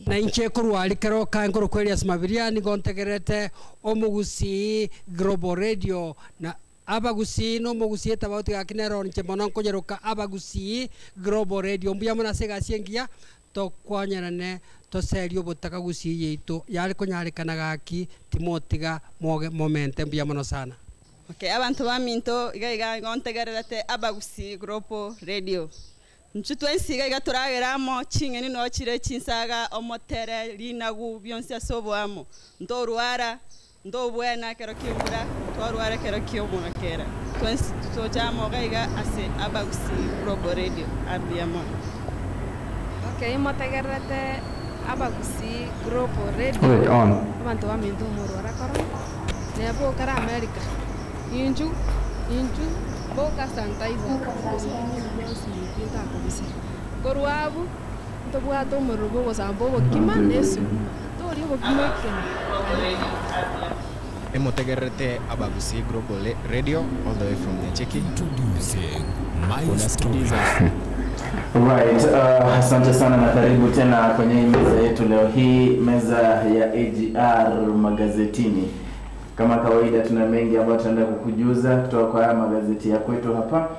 Na inche korwa rikeroka nkoro kweli Mabiria nigo ntegerete Omogusii Global Radio na Abagusii no Omogusii tabauti gakinero nche mono nkonyeroka Abagusii Global Radio mbuya mona segasi engiya tokwanyerane toserio botaka gusii yeito yari konyarekana gaki timotiga moge momente mbuya mono sana. Okay, abantu baminto iga iga ngontegererete Abagusii Global Radio. Nchutu ensiga iga turageramo chingeni no chire chinsaga omotere linagu byonse asoboamo ndoruara ndobwena kero kimbura twaruara kero kiobona kera twensi tojamo iga ase Abagusii Global Radio abiamo. Okay, motegererete Abagusii Global Radio. Abantu baminto moruara koro nebo kara America inju inju boka sanitizer koruabu ntobwato murugo gosambo bokima nesu tori bokima kena. Emotegerete Abagusii Global Radio all the way from Nyacheki. Introducing my story. Right, asante sana na karibu tena kwenye meza yetu leo hii, meza ya AGR magazetini. Kama kawaida tuna mengi ambayo tunaenda kukujuza kutoka kwa haya magazeti ya kwetu hapa.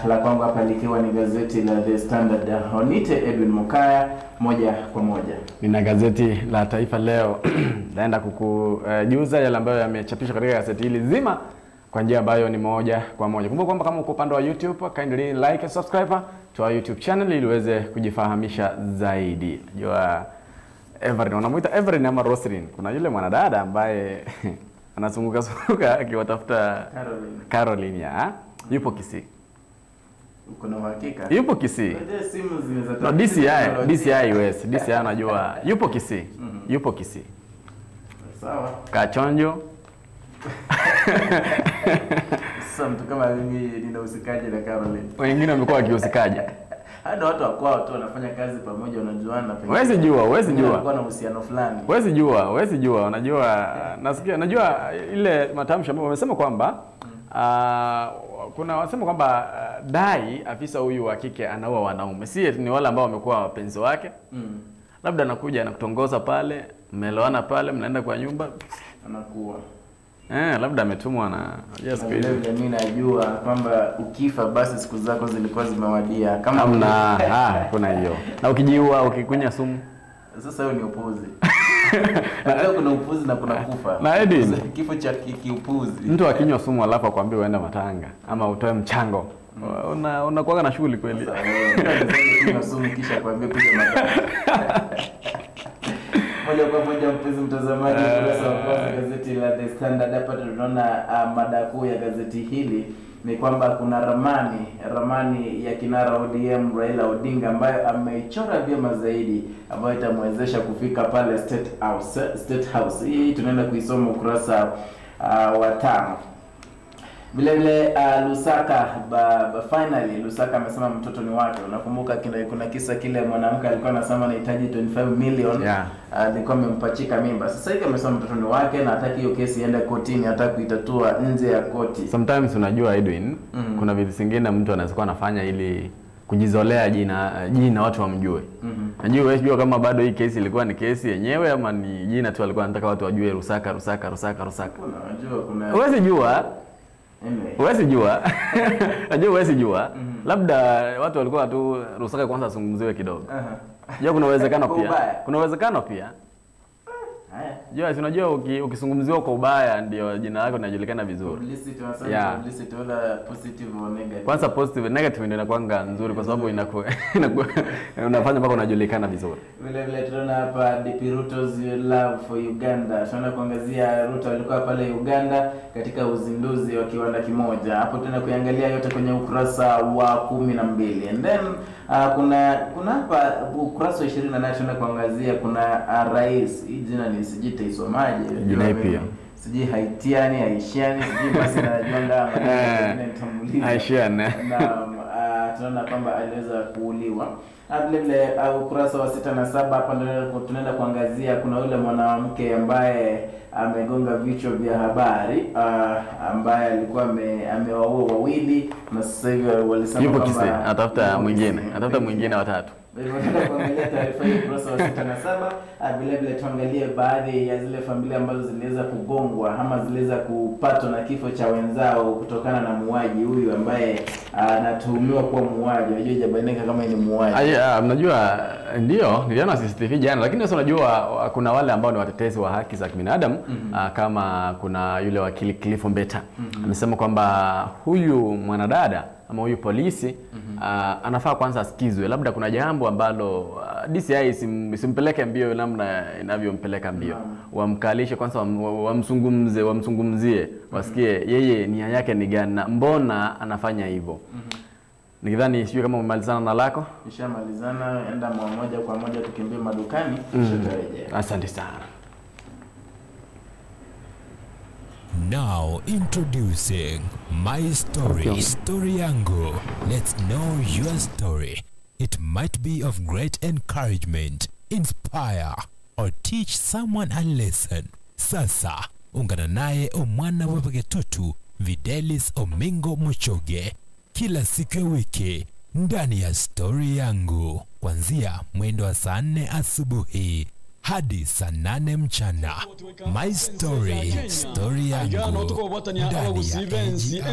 La kwangu hapa likiwa ni gazeti la The Standard. Honite Edwin Mokaya moja kwa moja. Nina gazeti la Taifa Leo. Naenda kukujuza yale ambayo yamechapishwa katika gazeti hili zima kwa njia ambayo ni moja kwa moja. Kumbuka kwamba kama uko upande wa YouTube, kindly like and subscribe to our YouTube channel ili uweze kujifahamisha zaidi. Najua Everin, wanamuita Everin ama Roslyn. Kuna yule mwanadada ambaye anazunguka zunguka akiwatafuta Caroline. Caroline ya. Yupo Kisii. Uko na uhakika? Yupo Kisii. Simu zinaweza No, DCI US, DCI unajua yupo Kisii. Yupo Kisii. Sawa. Kachonjo. Sasa mtu kama mimi ninahusikaje na Caroline? Wengine wamekuwa wakihusikaje? Hata watu wa kwao tu wanafanya kazi pamoja, wanajuana pengine. Huwezi jua, huwezi jua. Walikuwa na uhusiano fulani. Huwezi jua, huwezi jua. Unajua nasikia, najua ile matamshi ambayo wamesema kwamba kuna wasema kwamba dai afisa huyu wa kike anaua wanaume. Si ni wale ambao wamekuwa wapenzi wake. Labda anakuja anakutongoza pale, mmeelewana pale, mnaenda kwa nyumba, anakuwa. Labda ametumwa na yes kweli. Mimi najua kwamba ukifa basi siku zako zilikuwa zimewadia. Kama hamna, kuna hiyo. Na ukijiua ukikunya sumu. Sasa hiyo ni upuzi. Najua kuna upuzi na kuna kufa. Na Edwin, kifo cha kiupuzi. Mtu akinywa sumu alafu akwambie uende matanga ama utoe mchango. Unakuwa na shughuli kweli. Sasa sumu kisha kwambie kuja matanga. Moja kwa moja mpenzi mtazamaji, ukurasa wa kwanza gazeti la The Standard hapa tunaona mada kuu ya gazeti hili ni kwamba kuna ramani ya kinara ODM Raila Odinga ambayo ameichora vyema zaidi, ambayo itamwezesha kufika pale State House. State House hii tunaenda kuisoma ukurasa wa 5. Vile vile Lusaka finally Lusaka amesema mtoto ni wake. Unakumbuka kuna kisa kile mwanamke alikuwa anasema anahitaji 25 million. Alikuwa amempachika mimba. Sasa hivi amesema mtoto ni wake na hataki hiyo kesi iende kotini, hataki kuitatua nje ya koti. Sometimes unajua Edwin, kuna vitu vingine mtu anaweza kuwa anafanya ili kujizolea jina watu wamjue. Najua wewe jua kama bado hii kesi ilikuwa ni kesi yenyewe ama ni jina tu alikuwa anataka watu wajue Lusaka Lusaka Lusaka Lusaka. Unajua kuna Huwezi jua. Huwezi jua. Najua huwezi jua. Labda watu walikuwa tu Lusaka kwanza azungumziwe kidogo. Jua kuna uwezekano pia. Kuna uwezekano pia. Jua si unajua ukizungumziwa kwa ubaya ndio jina lako linajulikana vizuri. Publicity wanasema publicity wala positive or negative. Kwanza positive, negative ndio inakuanga nzuri kwa sababu inakuwa unafanya mpaka unajulikana vizuri. Vile vile tunaona hapa DP Ruto's love for Uganda. Tunaona kuangazia Ruto alikuwa pale Uganda katika uzinduzi wa kiwanda kimoja. Hapo tena kuangalia yote kwenye ukurasa wa 12. And then kuna hapa ukurasa wa 28 tunaona kuangazia kuna rais, hii jina ni sijui taisomaje. Jina pia. Sijui Haitiani, Haitiani, sijui basi najua ndama nitambulisha. Haitian. Na tunaona kwamba aliweza kuuliwa. Vile vile ukurasa wa 6 na 7 hapa tunaenda kuangazia kuna yule mwanamke ambaye amegonga vichwa vya habari, ambaye alikuwa amewaua wawili na sasa hivi walisema yupo kwamba Kisii, atafuta mwingine, atafuta mwingine watatu. Kwa hivyo tunaenda kuangalia taarifa hii ukurasa wa 6 na 7. Vile vile tuangalie baadhi ya zile familia ambazo ziliweza kugongwa ama ziliweza kupatwa na kifo cha wenzao kutokana na muuaji huyu ambaye anatuhumiwa kuwa muuaji. Unajua hajabainika kama ni muuaji. Mnajua ndio niliona CCTV jana, lakini sasa unajua kuna wale ambao ni watetezi wa haki za kibinadamu, kama kuna yule wakili Cliff Ombeta amesema kwamba huyu mwanadada ama huyu polisi anafaa kwanza asikizwe, labda kuna jambo ambalo DCI isimpeleke mbio namna inavyompeleka mbio. Wamkalishe kwanza, wamzungumze, wamzungumzie, wasikie yeye nia yake ni gani na mbona anafanya hivyo. Nikidhani sijui kama umemalizana na lako. Nishamalizana, enda moja kwa moja tukimbie madukani, tutarejea. Asante sana. Now introducing My Story, Story Yangu. Let's know your story. It might be of great encouragement, inspire, or teach someone a lesson. Sasa, ungana naye omwana wepeketutu Videlis Omingo Muchoge kila siku ya wiki ndani ya Story Yangu kuanzia mwendo wa saa 4 asubuhi hadi saa 8 mchana. My Story, Story Yangu ndani ya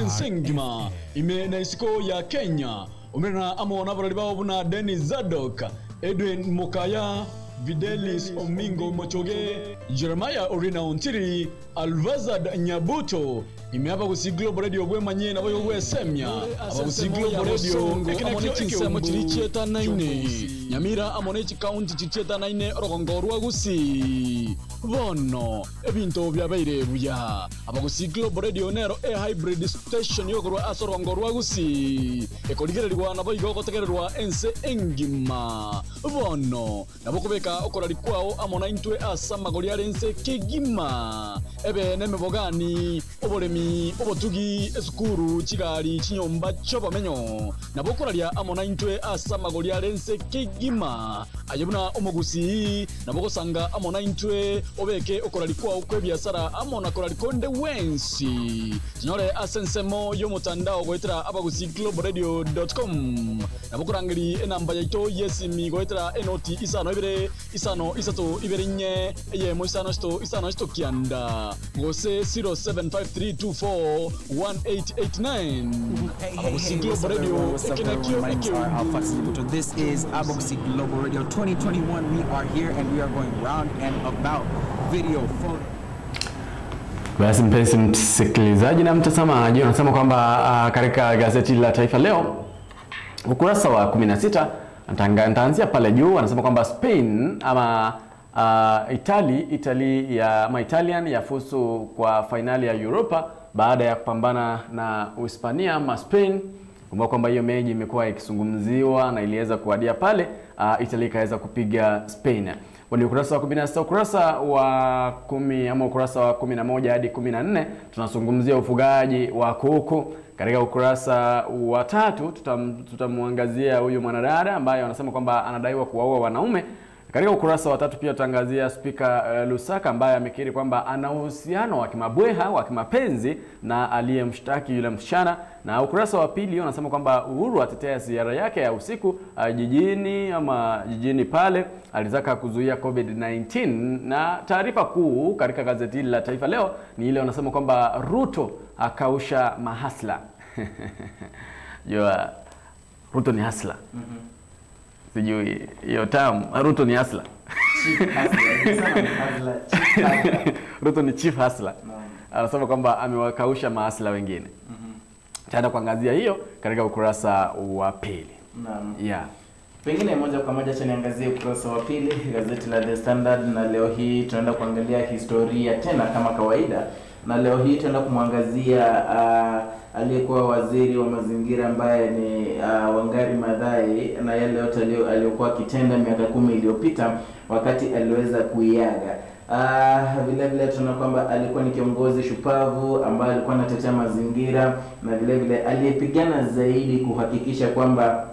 Ensengima ime na isiko ya Kenya umerana amo na barali bao buna Dennis Zadok, Edwin Mokaya, Videlis Omingo Mochoge, Jeremiah Orina Ontiri, Alvazad Nyabuto. Imeapa kusi Global Radio gwe manye na boyo gwe semya. Abagusi Global Radio ekinakyo ekyo chiricheta 9. Nyamira amonechi county chiricheta 9 orogongorwa gusi. Bono ebinto byabaire buya. Abagusi Global Radio nero e hybrid station yokorwa asorongorwa gusi. Ekorigererwa na boyo gotegererwa ense engima. Bono nabokobeka okorari kwao amona intwe asa magori arense kegima. Ebe nemebogani oboremi obotugi esukuru chigari chinyomba chobamenyo nabokoraria amona intwe asa magori arense kegima ayebuna omogusi nabogosanga amona intwe obeke okorari kwao kwe biasara amona korari konde wensi chinyore asensemo yo mutandao goetera abagusiglobalradio.com nabokorangeri enamba yaito yesimi goetera enoti isano ibere isano isato ibere nye eyemo isano sto isano sto kianda gose 0753241889. Hey, what's up everyone? What's up everyone? My name is Alpha Sibuto. This is Aboxy Global Radio 2021. We are here and we are going round and about video, photo. Basi mpenzi msikilizaji na mtazamaji, unasema kwamba katika gazeti la Taifa Leo ukurasa wa 16 nitaanzia pale juu, anasema kwamba Spain ama Italy ya ama Italian yafuzu kwa finali ya Europa baada ya kupambana na Uhispania ama Spain. Kumbuka kwamba hiyo mechi imekuwa ikizungumziwa na iliweza kuadia pale Italy ikaweza kupiga Spain. Wani ukurasa wa 16, ukurasa wa 10 ama ukurasa wa 11 hadi 14 tunazungumzia ufugaji wa kuku. Katika ukurasa wa 3 tutamuangazia huyu mwanadada ambaye anasema kwamba anadaiwa kuwaua wanaume. Katika ukurasa wa 3 pia tutaangazia Spika Lusaka ambaye amekiri kwamba ana uhusiano wa kimabweha wa kimapenzi na aliyemshtaki yule msichana. Na ukurasa wa 2 anasema kwamba Uhuru atetea ziara yake ya usiku jijini ama jijini pale alitaka kuzuia COVID-19. Na taarifa kuu katika gazeti la Taifa Leo ni ile wanasema kwamba Ruto akausha mahasla. Jua Ruto ni hasla. Sijui hiyo tamu. Ruto ni hasla. Chief hustler. Chief hustler. Ruto ni chief hustler. Anasema kwamba amewakausha mahasla wengine. Tutaenda kuangazia hiyo katika ukurasa wa 2. Naam. Yeah. Pengine moja kwa moja acha niangazie ukurasa wa 2 gazeti la The Standard, na leo hii tunaenda kuangalia historia tena kama kawaida, na leo hii tunaenda kumwangazia aliyekuwa waziri wa mazingira ambaye ni Wangari Maathai na yale yote aliyokuwa akitenda miaka 10 iliyopita wakati aliweza kuiaga. Vile vile tunaona kwamba alikuwa ni kiongozi shupavu ambaye alikuwa anatetea mazingira na vile vile aliyepigana zaidi kuhakikisha kwamba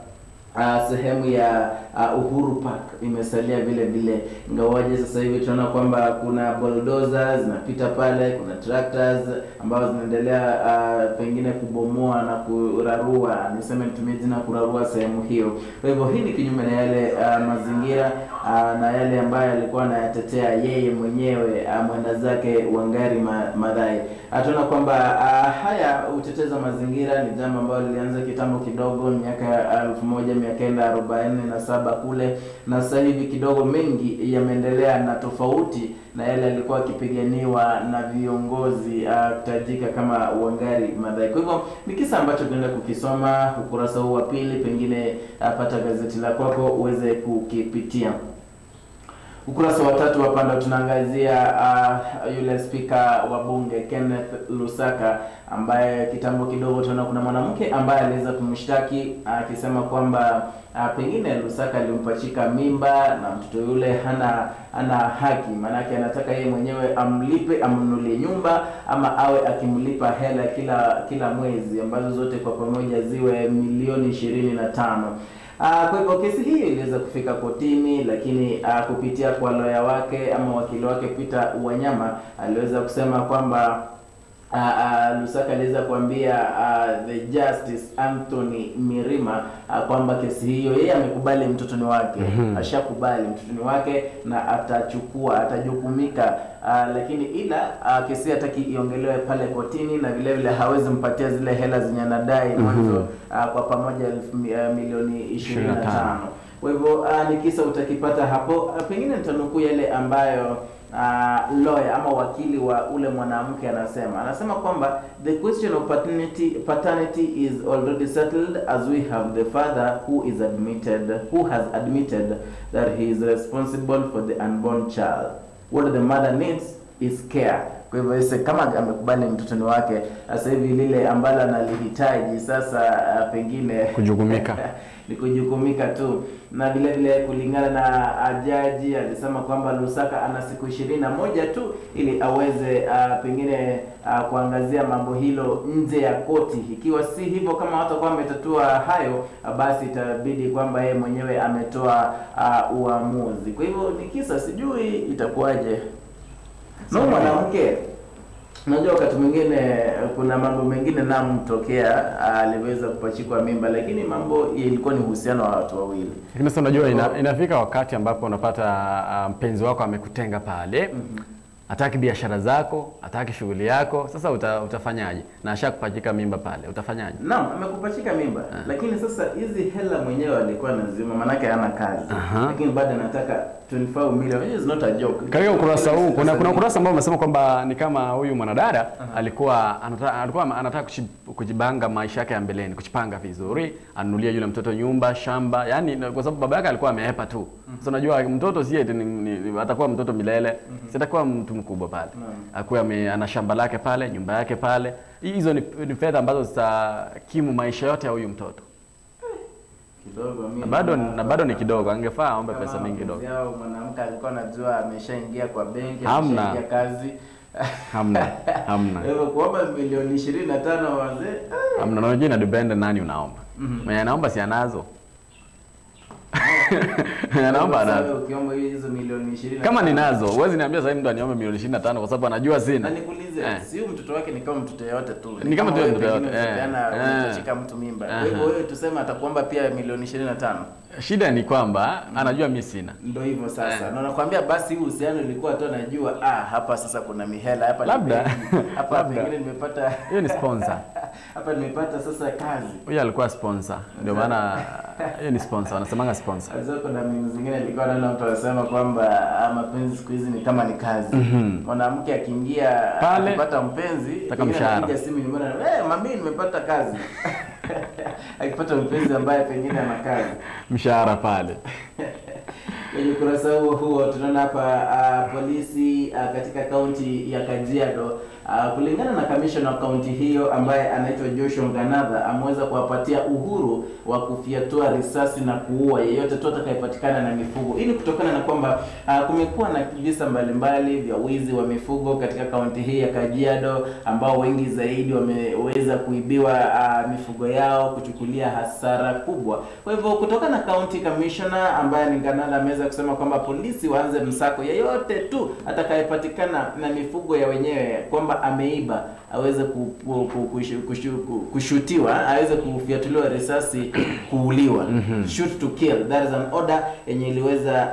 Sehemu ya Uhuru Park imesalia vile vile, ingawaje sasa hivi tunaona kwamba kuna bulldozers zinapita pale, kuna tractors ambazo zinaendelea pengine kubomoa na kurarua, niseme nitumie jina kurarua sehemu hiyo. Kwa hivyo hii ni kinyume na yale mazingira na yale ambayo alikuwa anayatetea yeye mwenyewe mwenda zake Wangari Maathai. Tunaona kwamba haya utetezi wa mazingira ni jambo ambalo lilianza kitambo kidogo miaka 1947 kule, na sasa hivi kidogo mengi yameendelea na tofauti na yale yalikuwa akipiganiwa na viongozi tajika kama Wangari Maathai. Kwa hivyo ni kisa ambacho tunaenda kukisoma ukurasa huu wa pili, pengine pata gazeti la kwako uweze kukipitia. Ukurasa wa tatu hapa ndo tunaangazia yule spika wa bunge Kenneth Lusaka, ambaye kitambo kidogo tunaona kuna mwanamke ambaye aliweza kumshtaki akisema kwamba pengine Lusaka alimpachika mimba na mtoto yule hana haki, maanake anataka yeye mwenyewe amlipe, amnunulie nyumba ama awe akimlipa hela kila mwezi ambazo zote kwa pamoja ziwe milioni 25. Kwa hivyo kesi hii iliweza kufika kotini, lakini kupitia kwa lawyer wake ama wakili wake Peter Wanyama aliweza kusema kwamba Lusaka aliweza kuambia the Justice Anthony Mirima kwamba kesi hiyo yeye amekubali mtoto ni wake, ashakubali mtoto ni wake na atachukua, atajukumika, lakini ila kesi hataki iongelewe pale kotini, na vile vile hawezi mpatia zile hela zenye anadai mwanzo kwa pamoja milioni 25. Kwa hivyo ni kisa utakipata hapo. Pengine nitanukuu yale ambayo lawyer ama wakili wa ule mwanamke anasema kwamba the question of paternity is already settled as we have the father who has admitted that he is responsible for the unborn child. What the mother needs is care. Kwa hivyo yeye kama amekubali mtoto ni wake, sasa hivi lile ambalo analihitaji sasa pengine kujukumika ni kujukumika tu. Na vile vile kulingana na jaji alisema kwamba Lusaka ana siku 21 tu ili aweze pengine kuangazia mambo hilo nje ya koti. Ikiwa si hivyo, kama watakuwa wametatua hayo, basi itabidi kwamba yeye mwenyewe ametoa uamuzi. Kwa hivyo ni kisa, sijui itakuwaje. No, mwanamke unajua wakati mwingine kuna mambo mengine namtokea, aliweza kupachikwa mimba, lakini mambo ilikuwa ni uhusiano wa watu wawili. Lakini sasa unajua inafika wakati ambapo unapata mpenzi wako amekutenga pale, hataki biashara zako, hataki shughuli yako. Sasa utafanyaje? Na ashakupachika mimba pale, utafanyaje? Naam, amekupachika mimba. Lakini sasa hizi hela mwenyewe alikuwa anazima, manake hana kazi. Lakini bado anataka 25 million. It is not a joke. Katika ukurasa huu kuna ukurasa ambao umesema kwamba ni kama huyu mwanadada alikuwa anataka kujibanga maisha yake ya mbeleni, kujipanga vizuri, anunulie yule mtoto nyumba, shamba, yani kwa sababu baba yake alikuwa amehepa tu. Sasa unajua mtoto si eti atakuwa mtoto milele, si atakuwa mtu mkubwa pale. Akuwa ana shamba lake pale, nyumba yake pale. Hizo ni fedha ambazo zitakimu maisha yote ya huyu mtoto. Kidogo mimi na bado ni kidogo, angefaa aombe pesa mingi kidogo. Yao mwanamke alikuwa anajua ameshaingia kwa benki, ameshaingia kazi. Hamna. Hivyo kuomba milioni 25 wazee. Hamna, unajua ina depend nani unaomba. Mwenye anaomba si anazo. Anaomba anazo. Ukiomba hizo milioni 25 kama ninazo, huwezi niambia sasa mtu aniombe milioni 25 kwa sababu anajua sina. Na nikuulize, si mtoto wake ni kama mtoto yote tu. Ni kama mtoto yote. Unachika mtu mimba. Kwa hivyo wewe tuseme atakuomba pia milioni 25. Shida ni kwamba anajua mimi sina. Ndio hivyo sasa. Na nakwambia basi huu uhusiano ulikuwa tu anajua hapa sasa kuna mihela hapa, labda hapa pengine nimepata. Hiyo ni sponsor. Hapa nimepata sasa kazi. Huyo alikuwa sponsor. Ndio maana hiyo ni sponsor, wanasemanga sponsor. Sasa kuna mimi zingine nilikuwa naona mtu anasema kwamba mapenzi siku hizi ni kama ni kazi. Mwanamke akiingia akipata mpenzi, anapiga simu nyumbani, mami nimepata kazi. Akipata mpenzi ambaye pengine ana kazi, mshahara pale. Kwenye ukurasa huo tunaona hapa polisi katika kaunti ya Kajiado, kulingana na commissioner wa kaunti hiyo ambaye anaitwa Joshua Nganatha, ameweza kuwapatia uhuru wa kufyatua risasi na kuua yeyote tu atakayepatikana na mifugo. Ili kutokana na kwamba kumekuwa na visa mbalimbali vya wizi wa mifugo katika kaunti hii ya Kajiado, ambao wengi zaidi wameweza kuibiwa mifugo yao, kuchukulia hasara kubwa. Kwa hivyo kutokana na county commissioner ambaye ni Nganatha, ameweza kusema kwamba polisi waanze msako yeyote tu atakayepatikana na mifugo ya wenyewe kwamba ameiba, aweze kushutiwa, aweze kufiatuliwa risasi, kuuliwa. Shoot to kill, that is an order yenye iliweza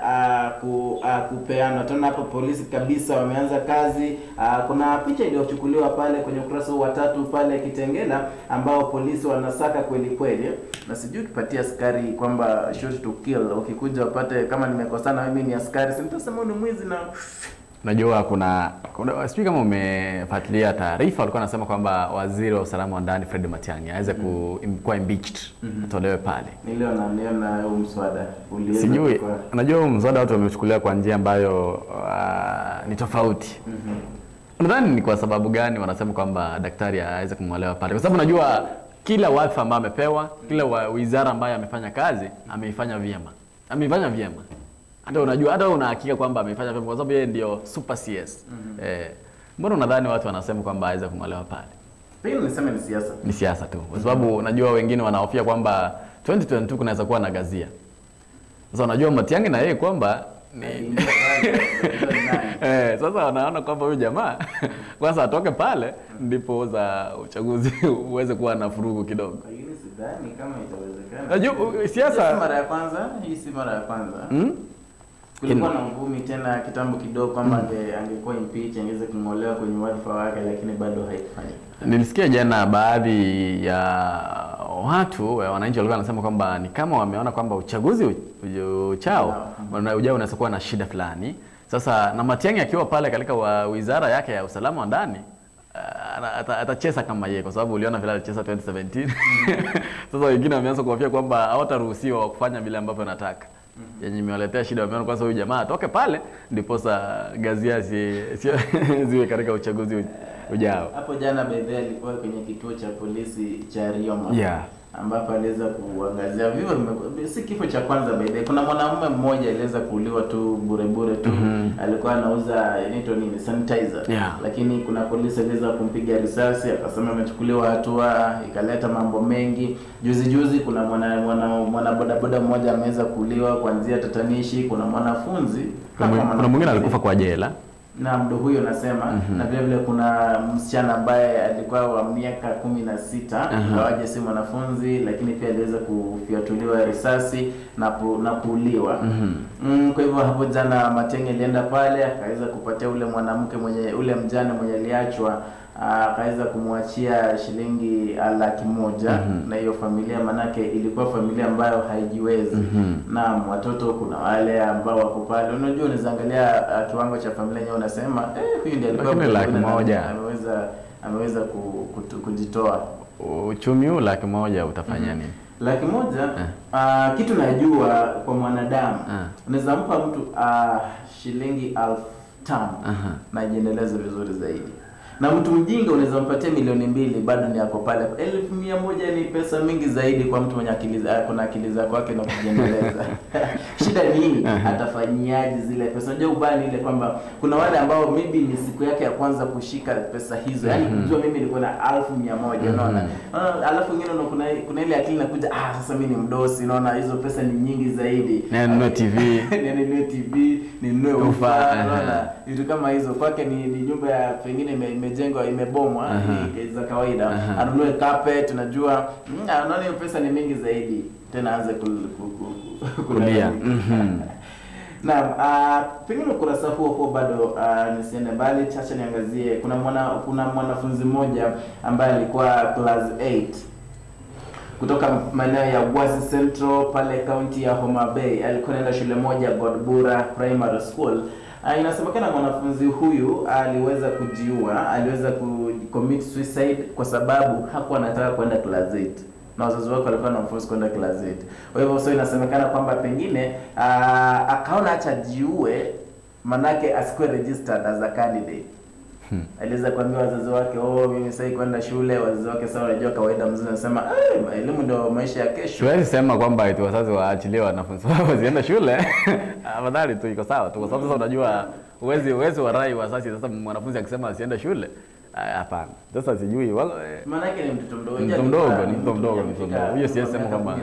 kupeanwa. Tena hapo polisi kabisa wameanza kazi. Kuna picha iliyochukuliwa pale kwenye ukurasa wa 3 pale Kitengela, ambao polisi wanasaka kweli kweli, na sijui kipatia askari kwamba shoot to kill, ukikuja upate kama nimekosana mimi ni askari, si mtasema ni mwizi. Na najua kuna sijui kama umefuatilia taarifa, walikuwa wanasema kwamba waziri wa usalama wa ndani Fred Matiang'i aweze kuwa impeached, atolewe pale. Niliona huu mswada uliweza. Sijui, unajua huu mswada watu wameuchukulia kwa njia ambayo ni tofauti. Nadhani ni kwa sababu gani wanasema kwamba daktari aweze kumwelewa pale? Kwa sababu unajua kila wadhifa ambaye amepewa, kila wizara ambayo amefanya kazi, ameifanya vyema. Ameifanya vyema. Hata unajua, hata una hakika kwamba amefanya vyema kwa sababu yeye ndio super CS. Mbona unadhani watu wanasema kwamba aweze kung'olewa pale? Pili niseme ni siasa. Ni siasa tu. Kwa sababu unajua wengine wanahofia kwamba 2022 kunaweza kuwa na ghasia. Sasa unajua Matiang'i na yeye kwamba ni sasa wanaona kwamba huyu jamaa kwanza atoke pale ndipo za uchaguzi uweze kuwa na furugu kidogo. Lakini sidhani kama itawezekana. Unajua siasa si mara ya kwanza, hii si mara ya kwanza. Kulikuwa na ngumi tena kitambo kidogo kwamba angekuwa impeach, angeweza kung'olewa kwenye wadhifa wake, lakini bado haikufanyika. Nilisikia jana baadhi ya watu wananchi walikuwa wanasema kwamba ni kama wameona kwamba uchaguzi uchao ujao unaweza kuwa na shida fulani. Sasa na Matiang'i akiwa pale katika wizara yake ya usalama wa ndani atacheza kama yeye, kwa sababu uliona vile alicheza 2017. Sasa wengine wameanza kuhofia kwamba hawataruhusiwa kufanya vile ambavyo wanataka. Yenye imewaletea shida, wameona kwanza huyu jamaa atoke pale ndipo sa gazia ziwe katika uchaguzi ujao. Hapo jana Bebe alikuwa kwenye kituo cha polisi cha Rioma. Ambapo aliweza kuangazia vivyo, si kifo cha kwanza baadaye. Kuna mwanamume mmoja aliweza kuuliwa tu bure bure tu. Alikuwa anauza inaitwa nini, sanitizer. Lakini kuna polisi aliweza kumpiga risasi, akasema amechukuliwa hatua, ikaleta mambo mengi. Juzi juzi kuna mwana bodaboda mmoja ameweza kuuliwa kuanzia tatanishi. Kuna mwanafunzi, kuna mwingine alikufa kwa jela. Na mdo huyo nasema. Na vile vile kuna msichana ambaye alikuwa wa miaka 16, ingawaje si mwanafunzi, lakini pia aliweza kufiatuliwa risasi na kuuliwa. Kwa hivyo hapo jana Matiang'i alienda pale akaweza kupatia ule mwanamke mwenye ule mjane mwenye aliachwa, akaweza kumwachia shilingi 100,000 na hiyo familia, manake ilikuwa familia ambayo haijiwezi. Na watoto kuna wale ambao wako pale, unajua unaweza angalia kiwango cha familia yenyewe unasema huyu ndiye alikuwa 100,000 ameweza kujitoa. Uchumi huu 100,000 utafanya nini? 100,000 kitu najua kwa mwanadamu, unaweza mpa mtu shilingi 5,000 na jiendeleze vizuri zaidi. Na mtu mjinga unaweza mpatia 2,000,000 bado ni yako pale. 100,000 ni pesa mingi zaidi kwa mtu mwenye akili kuna akili za kwake na kujiendeleza. Shida ni atafanyiaje zile pesa? Unajua ubani ile kwamba kuna wale ambao maybe ni siku yake ya kwanza kushika pesa hizo. Yaani kujua mimi nilikuwa na 1,100, unaona. Alafu wengine kuna ile akili inakuja, sasa mimi ni mdosi, unaona hizo pesa ni nyingi zaidi. Ninunue TV, ninunue TV, ninunue ufa, unaona. Vitu kama hizo kwake ni nyumba ya pengine imejengwa imebomwa za kawaida. Anunue carpet, unajua anaona hiyo pesa ni mingi zaidi, tena aanze kulia. Naam, pengine ukurasa huo bado nisiende mbali, chacha niangazie kuna mwanafunzi mmoja ambaye alikuwa class 8 kutoka maeneo ya Gwasi Central pale county ya Homa Bay. Alikuwa anaenda shule moja Godbura Primary School. Inasemekana mwanafunzi huyu aliweza kujiua, aliweza ku commit suicide kwa sababu hakuwa anataka kwenda class 8. na wazazi wake walikuwa wanamforce kwenda class 8. Kwa hivyo so inasemekana kwamba pengine akaona acha jiue, manake asikuwe registered as a candidate. Aliweza kuambia wazazi wake, oh, mimi sasa kwenda shule. Wazazi wake sasa wanajua kawaida, mzazi anasema elimu ndio maisha ya kesho. Siwezi sema kwamba eti wazazi waachilie wanafunzi wao wasiende shule. Afadhali tu iko sawa tu, kwa sababu sasa unajua uwezi warai wazazi. Sasa mwanafunzi akisema asiende shule, hapana. Sasa sijui maana yake ni mtoto mdogo. Mtoto mdogo, ni mtoto mdogo, mtoto mdogo. Hiyo siwezi sema kwamba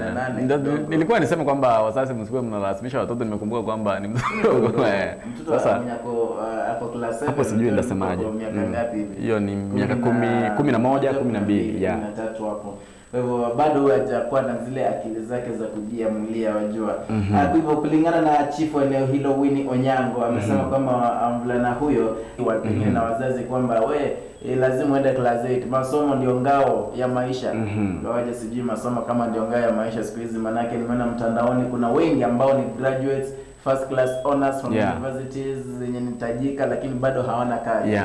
nilikuwa niseme kwamba wazazi msikuwe mnalazimisha watoto, nimekumbuka kwamba ni mtoto mdogo. Sasa ako class 7. Hapo sijui ndasemaje. Hiyo ni miaka 10, 11, 12, yeah. 13 hapo. Kwa hivyo bado hajakuwa na zile akili zake za kujiamulia, wajua. Kwa hivyo kulingana na chifu eneo hilo Winnie Onyango amesema kwamba mvulana huyo pengine na wazazi kwamba we lazima uende class 8, masomo ndio ngao ya maisha. Waje sijui masomo kama ndio ngao ya maisha siku hizi, manake nimeona mtandaoni kuna wengi ambao ni graduates first class honors from universities zenye nitajika, lakini bado hawana kazi.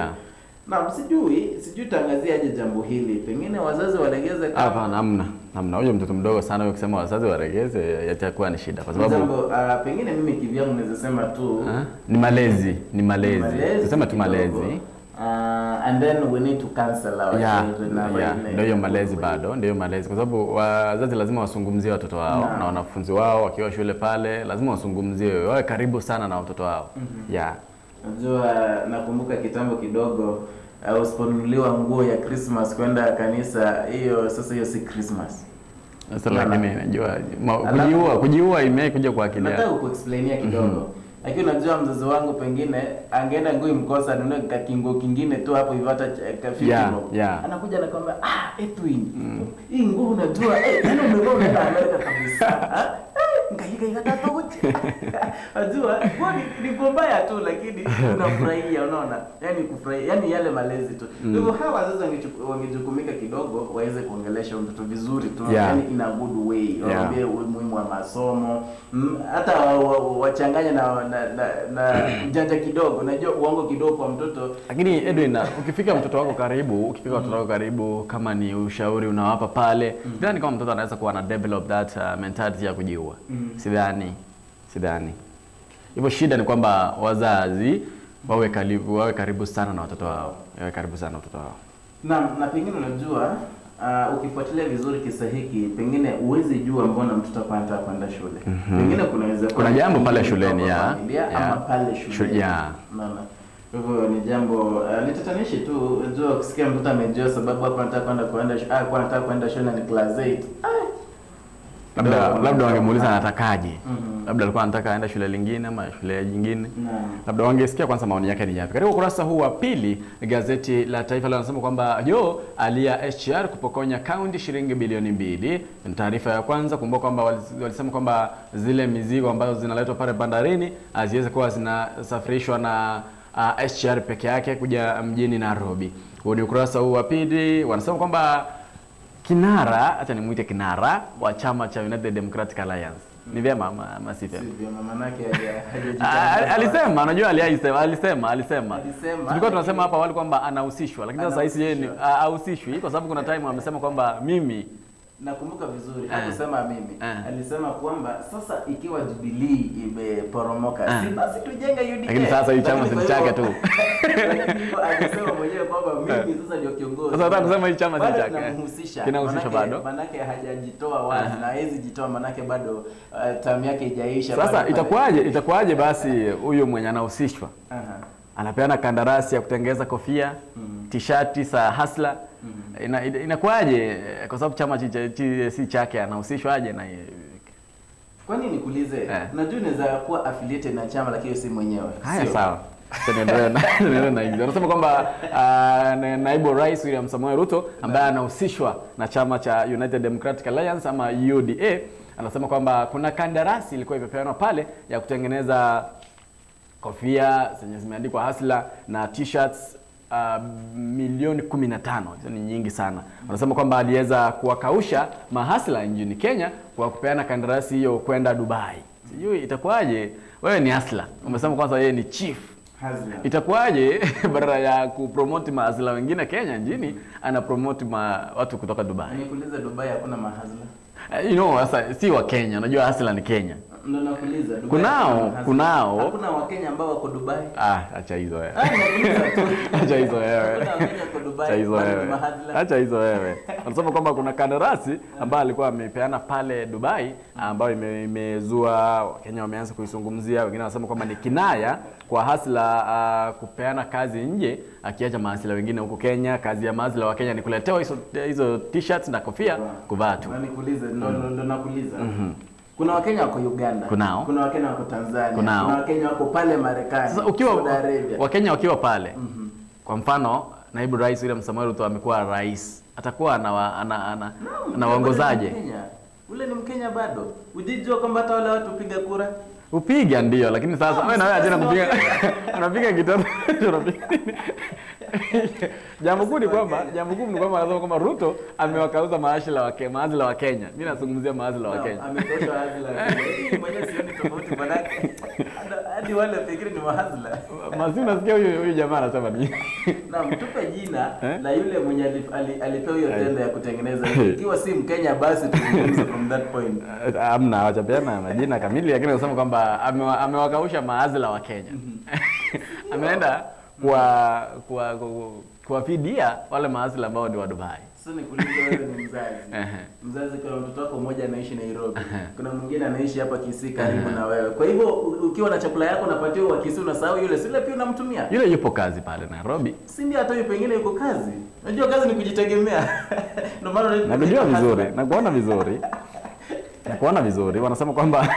Na sijui tangazia aje jambo hili. Pengine wazazi walegeze kama hapana, hamna. Huyo mtoto mdogo sana huyo, kusema wazazi walegeze yatakuwa ni shida, kwa sababu jambo pengine mimi kivyangu naweza sema tu ni malezi, ni malezi. Tuseme tu malezi. And then we need to cancel our children. Ndio hiyo malezi bado, ndio malezi, kwa sababu wazazi lazima wasungumzie watoto wao na wanafunzi wao wakiwa shule pale, lazima wasungumzie, wawe karibu sana na watoto wao. Unajua nakumbuka kitambo kidogo usiponunuliwa nguo ya Christmas kwenda kanisa, hiyo sasa hiyo si Christmas. Sasa lakini najua kujiua imekuja kwa akili. Nataka kuexplainia kidogo. Lakini unajua mzazi wangu pengine angeenda nguo imkosa anunue kinguo kingine tu hapo hivi hata 50. Anakuja anakuambia Edwin, hii nguo unajua yani umevaa unaenda Amerika kabisa. Ngaika tatoje. Unajua ni nguo mbaya tu lakini unafurahia, unaona? Yaani kufurahia, yani yale malezi tu. Hivyo hawa wazazi wangejukumika kidogo waweze kuongelesha mtoto vizuri tu, yani in a good way. Waambie umuhimu wa masomo, hata wachanganye na ujanja kidogo, unajua uongo kidogo kwa mtoto. Lakini Edwin, ukifika mtoto wako karibu, kama ni ushauri unawapa pale, sidhani kama mtoto anaweza kuwa na develop that mentality ya kujiua. Sidhani. Hivyo shida ni kwamba wazazi wawe karibu sana na watoto wao. Wawe karibu sana na watoto wao. Na pengine unajua ukifuatilia vizuri kisa hiki, pengine uwezi jua mbona mtoto anataka kwenda shule. Pengine kunaweza kuna jambo pale shuleni ama pale shuleni. Naona. Hivyo ni jambo litatanishi tu, unajua kusikia mtoto amejua sababu hapa anataka kwenda anataka kwenda shule ni class 8. Labda wangemuuliza anatakaje. Labda alikuwa anataka aende shule lingine ama shule nyingine. Labda wangesikia kwanza maoni yake ni yapi. Katika ukurasa huu wa pili gazeti la Taifa Leo linasema kwamba Joho alia SGR kupokonya kaunti shilingi bilioni 2. Ni taarifa ya kwanza. Kumbuka kwamba walisema kwamba zile mizigo ambazo zinaletwa pale bandarini haziwezi kuwa zinasafirishwa na SGR peke yake kuja mjini Nairobi. Huo ni ukurasa huu wa pili. Wanasema kwamba kinara, acha nimuite kinara wa chama cha United Democratic Alliance. Ni vyema ama si vyema? Si vyema, manake alisema, unajua alisema. Tulikuwa tunasema hapa awali kwamba anahusishwa, lakini sasa hivi yeye hahusishwi kwa sababu kuna time amesema kwamba mimi nakumbuka vizuri, hakusema mimi. Alisema kwamba sasa ikiwa Jubilee imeporomoka, si basi tujenge UDA. Lakini sasa hii chama si chake tu. Alisema mwenyewe kwamba mimi sasa ndio kiongozi. Sasa nataka kusema hii chama si chake. Kinahusisha bado. Manake hajajitoa wazi na hawezi jitoa manake bado term yake haijaisha. Sasa itakuwaje basi huyo mwenye anahusishwa? Anapeana kandarasi ya kutengeza kofia, tishati za hasla. Inakuwaje kwa sababu chama si chake, anahusishwa aje na? Kwani nikuulize, unajua unaweza kuwa affiliated na chama lakini si mwenyewe. Haya sawa. Tunaendelea na hizo. Anasema kwamba naibu rais William Samoei Ruto ambaye anahusishwa na chama cha United Democratic Alliance ama UDA, anasema kwamba kuna kandarasi ilikuwa imepeanwa pale ya kutengeneza kofia zenye zimeandikwa hasla na t-shirts milioni 15. Hizo ni nyingi sana. Wanasema kwamba aliweza kuwakausha mahasla nchini Kenya kwa kupeana kandarasi hiyo kwenda Dubai. Sijui itakuwaje. Wewe ni hasla. Umesema kwanza yeye ni chief. Hazla. Itakuwaje badala ya kupromote mahazla wengine Kenya nchini, anapromote watu kutoka Dubai? Nikuuliza, Dubai hakuna mahazla? You know, sasa si wa Kenya, unajua hasla ni Kenya. Ndio nakuuliza, Dubai kunao hakuna Wakenya ambao wako Dubai? Ah, acha hizo wewe. Acha hizo wewe. Acha hizo wewe. Acha hizo wewe. Wanasema kwamba kuna kandarasi ambayo alikuwa amepeana pale Dubai ambayo imezua, Wakenya wameanza kuizungumzia, wengine wanasema kwamba ni kinaya kwa hasla kupeana kazi nje akiacha mahasla wengine huko Kenya. Kazi ya mahasla wa Kenya ni kuletewa hizo t-shirts na kofia kuvaa tu. Na nikuulize, ndo nakuuliza. Kuna Wakenya wako Uganda. Kuna Wakenya wako Tanzania. Kuna Wakenya wako pale Marekani. Sasa ukiwa Wakenya wakiwa pale. Kwa mfano, naibu rais William Samoei Ruto amekuwa rais. Atakuwa anawaongozaje? Ule ni Mkenya bado. Ujijua kwamba hata wale watu piga kura? Upiga ndio, lakini sasa wewe na wewe tena kupiga. Unapiga kitabu, unapiga. Jambo kuu ni kwamba anasema kwamba Ruto amewakauza maazila wa Kenya. Mimi nazungumzia maazila wa Kenya. Ametosha maazila wa Kenya. Mimi mwenyewe sioni tofauti manake hadi wale fikiri ni maazila. Mazi, unasikia huyu jamaa anasema nini? Naam, tupe jina la yule mwenye alipewa hiyo tenda ya kutengeneza. Ikiwa si Mkenya basi tuzungumze from that point. Hamna, hawajapeana majina kamili, lakini anasema kwamba amewakausha maazila wa Kenya. Ameenda kwa fidia wale maazila ambao ni wa Dubai. Sasa nikuulize, wewe ni mzazi. Mzazi, kuna mtoto wako mmoja anaishi Nairobi. Kuna mwingine anaishi hapa Kisii karibu na wewe. Kwa hivyo ukiwa na chakula yako unapatiwa wa Kisii, unasahau yule. Si yule pia unamtumia? Yule yupo kazi pale Nairobi. Si ndio, hata yule pengine yuko kazi. Unajua kazi ni kujitegemea. Ndio maana nakujua vizuri, nakuona vizuri. Nakuona vizuri. Wanasema kwamba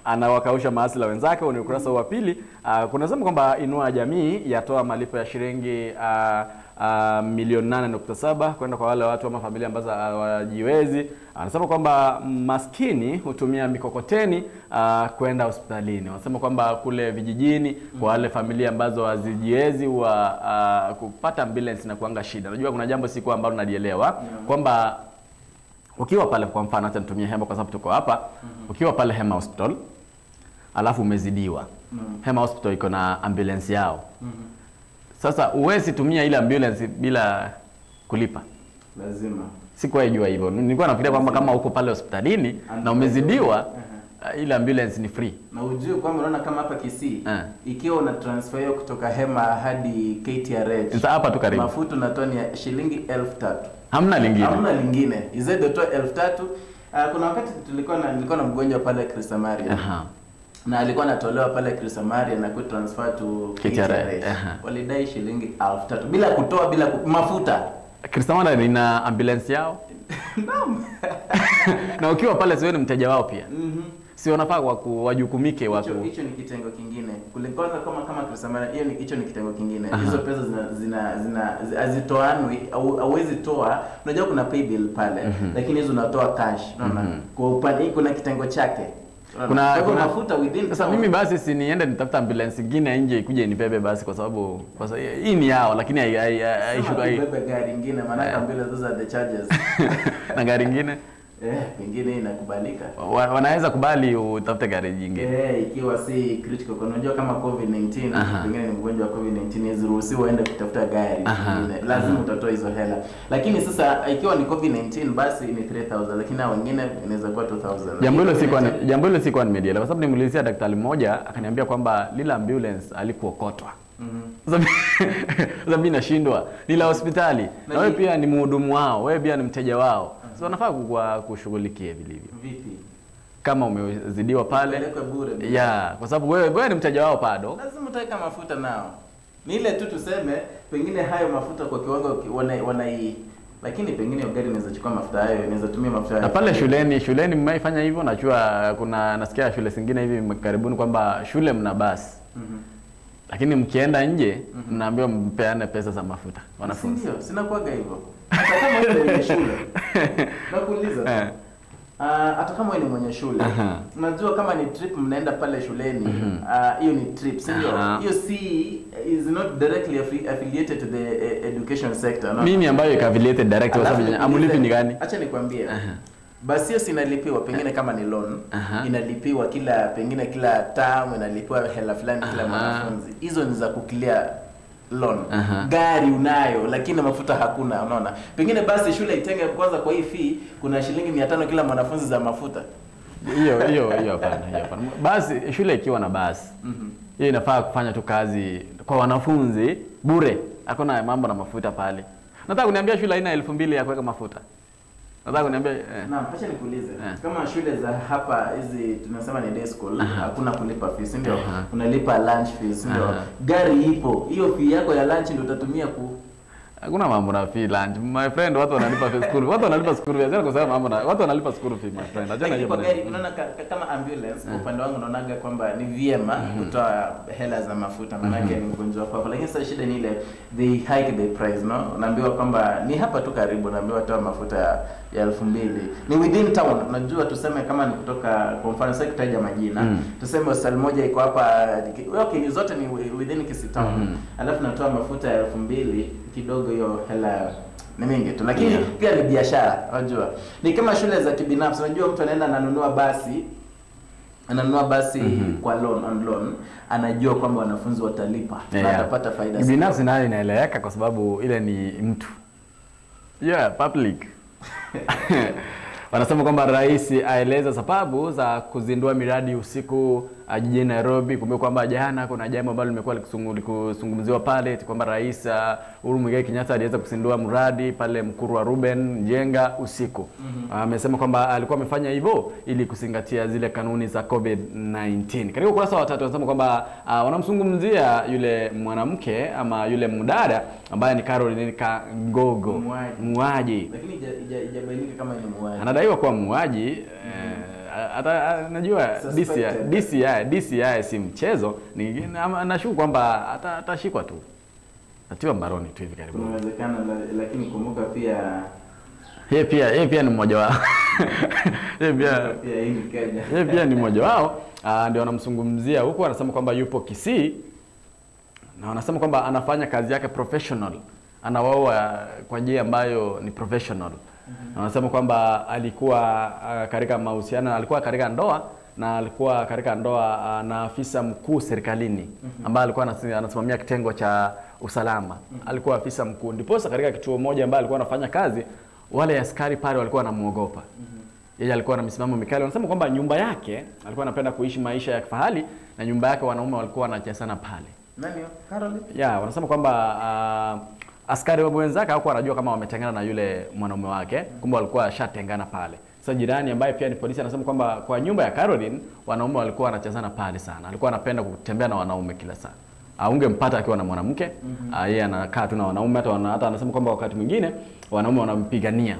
anawakausha maasila wenzake. Ni ukurasa wa pili. Kuna sema kwamba Inua Jamii yatoa malipo ya shilingi milioni 8.7 kwenda kwa wale watu ama familia ambazo hawajiwezi. Anasema kwamba maskini hutumia mikokoteni kwenda hospitalini. Wanasema kwamba kule vijijini kwa wale familia ambazo hazijiwezi kupata ambulance na kuanga shida. Unajua kuna jambo si kwa ambalo nalielewa kwamba ukiwa pale, kwa mfano acha nitumie Hema kwa sababu tuko hapa. Ukiwa pale Hema Hospital alafu umezidiwa. Hema Hospital iko na ambulance yao. Sasa uwezi tumia ile ambulance bila kulipa. Lazima. Sikuwahi jua hivyo. Nilikuwa nafikiria kwamba kama uko pale hospitalini na umezidiwa ile ambulance ni free. Na ujue kwamba unaona kama hapa Kisii ikiwa una transfer hiyo kutoka Hema hadi KTRH. Sasa hapa tu karibu. Mafuta unatoa ni shilingi 3000. Hamna lingine. Hamna lingine. Izede toa 3000. Kuna wakati nilikuwa na mgonjwa pale Krisamaria. Na alikuwa anatolewa pale Krisamaria na kutransfer to KTRH. Walidai shilingi 3000 bila kutoa, bila mafuta. Krisamaria ina ambulance yao? Naam. Na ukiwa pale sio ni mteja wao pia. Si wanafaa wajukumike wako. Hicho ni kitengo kingine. Kulingana kama Krisamaria, hiyo ni hicho ni kitengo kingine. Hizo pesa zina hazitoanwi, hauwezi toa. Unajua kuna pay bill pale, lakini hizo unatoa cash. Unaona? Kwa upande kuna kitengo chake. Kuna mafuta within. Sasa mimi basi si niende nitafuta ambulance nyingine nje ikuje inibebe basi, kwa sababu hii ni yao, lakini haishuka hii. Bebe gari nyingine, maana ambulance those are the charges. Na gari nyingine pengine inakubalika. Wanaweza kubali utafute gari nyingine. Ikiwa si critical. Kwa unajua kama COVID-19, pengine ni mgonjwa wa COVID-19 haziruhusiwi uende kutafuta gari nyingine. Lazima utatoa hizo hela. Lakini sasa ikiwa ni COVID-19 basi ni 3000, lakini na wengine inaweza kuwa 2000. Jambo hilo sikuwa nimedielewa kwa sababu nimuulizia daktari mmoja akaniambia kwamba lile ambulance alikuokotwa. Sasa mimi nashindwa. Ni la hospitali. Na wewe pia ni mhudumu wao, wewe pia ni mteja wao. So wanafaa kushughulikia vilivyo. Vipi? Kama umezidiwa pale bure. Ya, kwa sababu wewe ni mteja wao bado. Lazima utaweka mafuta nao. Ni ile tu tuseme pengine hayo mafuta kwa kiwango wanai, lakini pengine gari inaweza chukua mafuta hayo, inaweza tumia mafuta hayo. Na pale shuleni mmeifanya hivyo? Najua kuna nasikia shule zingine hivi karibuni kwamba shule mna basi. Lakini mkienda nje mnaambiwa mpeane pesa za mafuta wanafunzi. Ndio, sina kuaga hivyo. Hata kama wewe ni mwenye shule. Nakuuliza. Hata kama wewe ni mwenye shule. Unajua kama ni trip mnaenda pale shuleni, hiyo ni trip, si ndio? Hiyo si is not directly affiliated to the education sector, no? Mimi ambayo iko affiliated direct kwa sababu amulipi ni gani? Acha nikwambie. Basi hiyo sinalipiwa pengine kama ni loan. Inalipiwa kila pengine kila term, inalipiwa hela fulani kila mwanafunzi. Hizo ni za kuclear loan. Gari unayo lakini mafuta hakuna, unaona. Pengine basi shule itenge kwanza kwa hii fee kuna shilingi 500 kila mwanafunzi za mafuta. Hiyo hapana, hiyo hapana. Basi shule ikiwa na basi hiyo inafaa kufanya tu kazi kwa wanafunzi bure. Hakuna mambo na mafuta pale. Nataka kuniambia shule haina 2000 ya kuweka mafuta. Nataka kuniambia Naam, acha nikuulize. Kama shule za hapa hizi tunasema ni day school, hakuna kulipa fees, ndio? Unalipa lunch fees, ndio? Gari ipo. Hiyo fee yako ya lunch ndio utatumia ku Hakuna mambo na fee lunch. My friend, watu wanalipa fee school. Watu wanalipa school fees. Kwa sababu mambo na watu wanalipa school fee, my friend. Acha na hiyo. Kwa gari unaona kama ambulance kwa upande wangu naonaga kwamba ni vyema kutoa hela za mafuta maana yake ni mgonjwa wako. Lakini sasa shida ni ile they hike the price, no? Unaambiwa kwamba ni hapa tu karibu, unaambiwa toa mafuta ya 2000. Ni within town. Unajua tuseme kama ni kutoka kwa mfano sasa kutaja majina. Tuseme hospitali moja iko hapa, okay, ni zote ni within Kisii town. Alafu natoa mafuta ya 2000 kidogo, hiyo hela ni mingi tu, lakini pia ni biashara, unajua. Ni kama shule za kibinafsi, unajua mtu anaenda ananunua basi kwa loan on loan, anajua kwamba wanafunzi watalipa na atapata faida. Binafsi nayo inaeleweka kwa sababu ile ni mtu. Public. Wanasema kwamba rais aeleza sababu za kuzindua miradi usiku jijini Nairobi. Kumbuka kwamba jana kuna jambo ambalo limekuwa likizungumziwa pale kwamba Rais Uhuru Muigai Kenyatta aliweza kuzindua mradi pale Mkuru wa Ruben Njenga usiku. Amesema kwamba alikuwa amefanya hivyo ili kuzingatia zile kanuni za COVID-19. Katika ukurasa wa 3 wanasema kwamba wanamzungumzia yule mwanamke ama yule mdada ambaye ni Caroline Kangogo, muuaji. Lakini haijabainika kama ni muuaji. Anadaiwa kuwa muuaji. Hata najua DCI si mchezo. Nashuku kwamba atashikwa tu. Atiwa mbaroni tu hivi karibuni. Inawezekana, lakini kumbuka pia yeye pia ni mmoja wao. Yeye pia ni mmoja wao. Ndio wanamzungumzia huko, anasema kwamba yupo Kisii na wanasema kwamba anafanya kazi yake professional. Anawaoa kwa njia ambayo ni professional. Anasema kwamba alikuwa katika mahusiano, alikuwa katika ndoa na alikuwa katika ndoa na afisa mkuu serikalini ambaye alikuwa anasimamia kitengo cha usalama. Alikuwa afisa mkuu. Ndiposa katika kituo moja ambaye alikuwa anafanya kazi, wale askari pale walikuwa wanamuogopa. Yeye alikuwa na misimamo mikali. Wanasema kwamba nyumba yake alikuwa anapenda kuishi maisha ya kifahari na nyumba yake wanaume walikuwa wanachezana pale. Nani? Caroline? Yeah, wanasema kwamba askari wenzake hawakuwa wanajua kama wametengana na yule mwanaume wake, kumbe walikuwa washatengana pale. Sasa jirani ambaye pia ni polisi anasema kwamba kwa nyumba ya Caroline wanaume walikuwa wanachezana pale sana. Alikuwa anapenda kutembea na wanaume kila saa. Aungempata akiwa na mwanamke, yeye anakaa tu na wanaume. Hata anasema kwamba wakati mwingine wanaume wanampigania.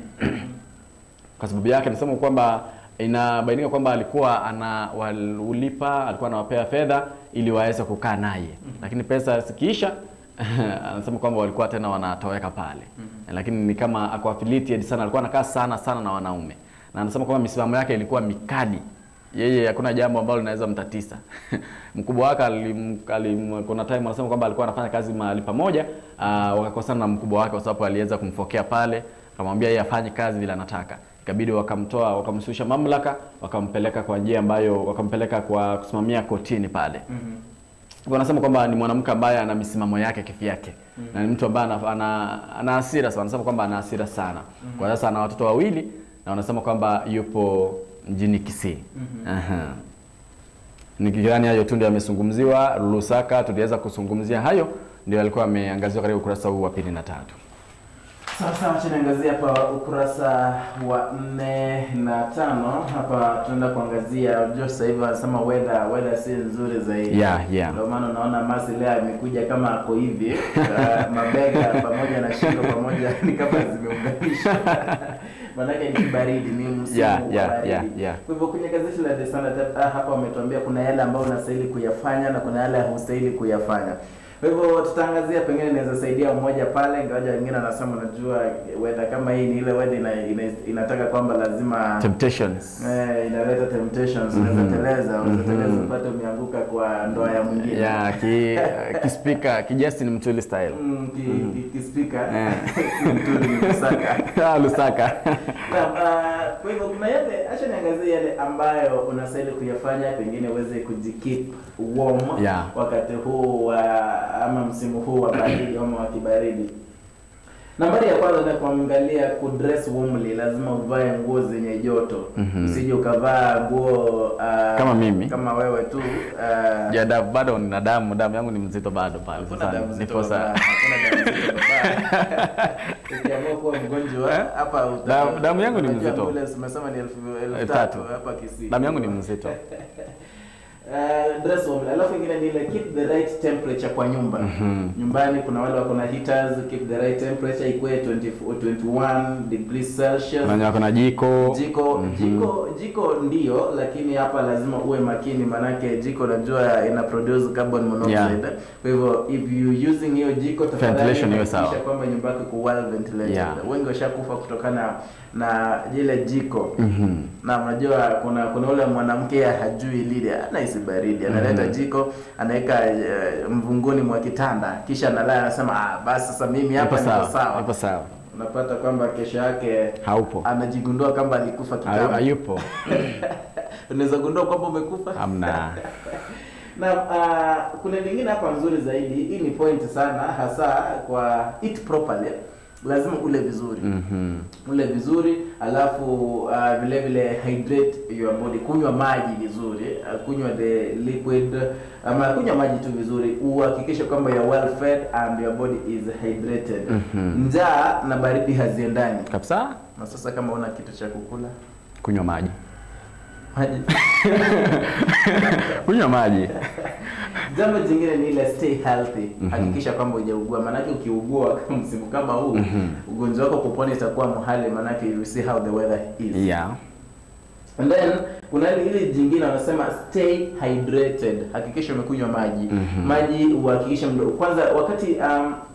Kwa sababu yake anasema kwamba inabainika kwamba alikuwa anawalipa, alikuwa anawapea fedha ili waweze kukaa naye. Lakini pesa zikiisha anasema kwamba walikuwa tena wanatoweka pale. Lakini ni kama ako affiliated sana, alikuwa anakaa sana sana na wanaume. Na anasema kwamba misimamo yake ilikuwa mikali. Yeye hakuna jambo ambalo linaweza mtatisa. Mkubwa wake kuna time anasema kwamba alikuwa anafanya kazi mahali pamoja, wakakosana na mkubwa wake kwa sababu aliweza kumfokea pale, akamwambia yeye afanye kazi vile anataka. Ikabidi wakamtoa, wakamshusha mamlaka, wakampeleka kwa njia ambayo wakampeleka kwa kusimamia kotini pale. Wanasema kwamba ni mwanamke ambaye ana misimamo yake kivyake. Na ni mtu ambaye ana hasira sana. Wanasema kwamba ana hasira sana. Kwa sasa ana watoto wawili na wanasema kwamba yupo mjini Kisii. Nikidhani hayo tu ndio yamezungumziwa. Lusaka tuliweza kuzungumzia hayo, ndio alikuwa ameangaziwa katika ukurasa huu wa 2 na 3. Sasa tunaangazia hapa ukurasa wa 4 na 5. Hapa tunaenda kuangazia sasa hivi wanasema weather si nzuri zaidi. Ndio maana unaona Masi leo amekuja kama ako hivi, mabega pamoja na shingo pamoja ni kama zimeunganishwa. Maana ni baridi, ni msimu wa baridi. Kwa hivyo kwenye gazeti la The Standard hapa wametuambia kuna yale ambayo unastahili kuyafanya na kuna yale hustahili kuyafanya. Kwa hivyo tutaangazia, pengine inaweza saidia mmoja pale, ingawaje wengine wanasema unajua weather kama hii ni ile weather inataka kwamba lazima temptations. Inaleta temptations, unaweza teleza, unaweza teleza upate umeanguka kwa ndoa ya mwingine. Yeah, ki speaker, ki Justin Mtuli style. Ki speaker. Mtuli ni Lusaka. Lusaka. Kwa hivyo kuna yale, acha niangazie yale ambayo unastahili kuyafanya pengine uweze kujikeep warm wakati huu ama msimu huu wa baridi ama wa kibaridi. Nambari ya kwanza ni kuangalia kudress warmly, lazima uvae nguo zenye joto. Usije ukavaa nguo kama mimi, kama wewe tu. Ya bado nina damu yangu ni mzito bado pale. Sasa niposa hakuna damu mzito baba. Ukiamua kuwa mgonjwa hapa damu yangu ni mzito. Umesema ni 3000 hapa Kisii. Damu yangu ni mzito. Dress warm. Alafu ingine ni ile keep the right temperature kwa nyumba. Nyumbani kuna wale wako na heaters, keep the right temperature ikuwe 21 degrees Celsius. Na kuna jiko. Jiko ndio, lakini hapa lazima uwe makini manake jiko unajua ina produce carbon monoxide. Kwa hivyo if you using hiyo jiko tafadhali ventilation iwe sawa. Hakikisha kwamba nyumba yako iko well ventilated. Wengi washakufa kutokana na ile jiko. Na unajua kuna ule mwanamke hajui lile, anahisi baridi, analeta jiko, anaweka mvunguni mwa kitanda, kisha analala anasema basi sasa mimi hapa niko sawa. Nipo sawa. Unapata kwamba kesho yake haupo. Anajigundua kwamba alikufa kitambo. Hayupo. Unaweza gundua kwamba umekufa? Hamna. Na kuna lingine hapa nzuri zaidi, hii ni point sana hasa kwa eat properly. Lazima ule vizuri. Ule vizuri, alafu vile vile hydrate your body, kunywa maji vizuri, kunywa the liquid ama kunywa maji tu vizuri, uhakikishe kwamba you are well fed and your body is hydrated. Njaa na baridi haziendani. Kabisa. Na sasa kama una kitu cha kukula, kunywa maji. Maji. Kunywa maji. Jambo jingine ni ile stay healthy. Hakikisha kwamba hujaugua, maanake ukiugua msimu kama huu ugonjwa wako kupona itakuwa muhali, maanake you see how the weather is. And then kuna ile jingine wanasema stay hydrated. Hakikisha umekunywa maji. Maji uhakikishe kwanza wakati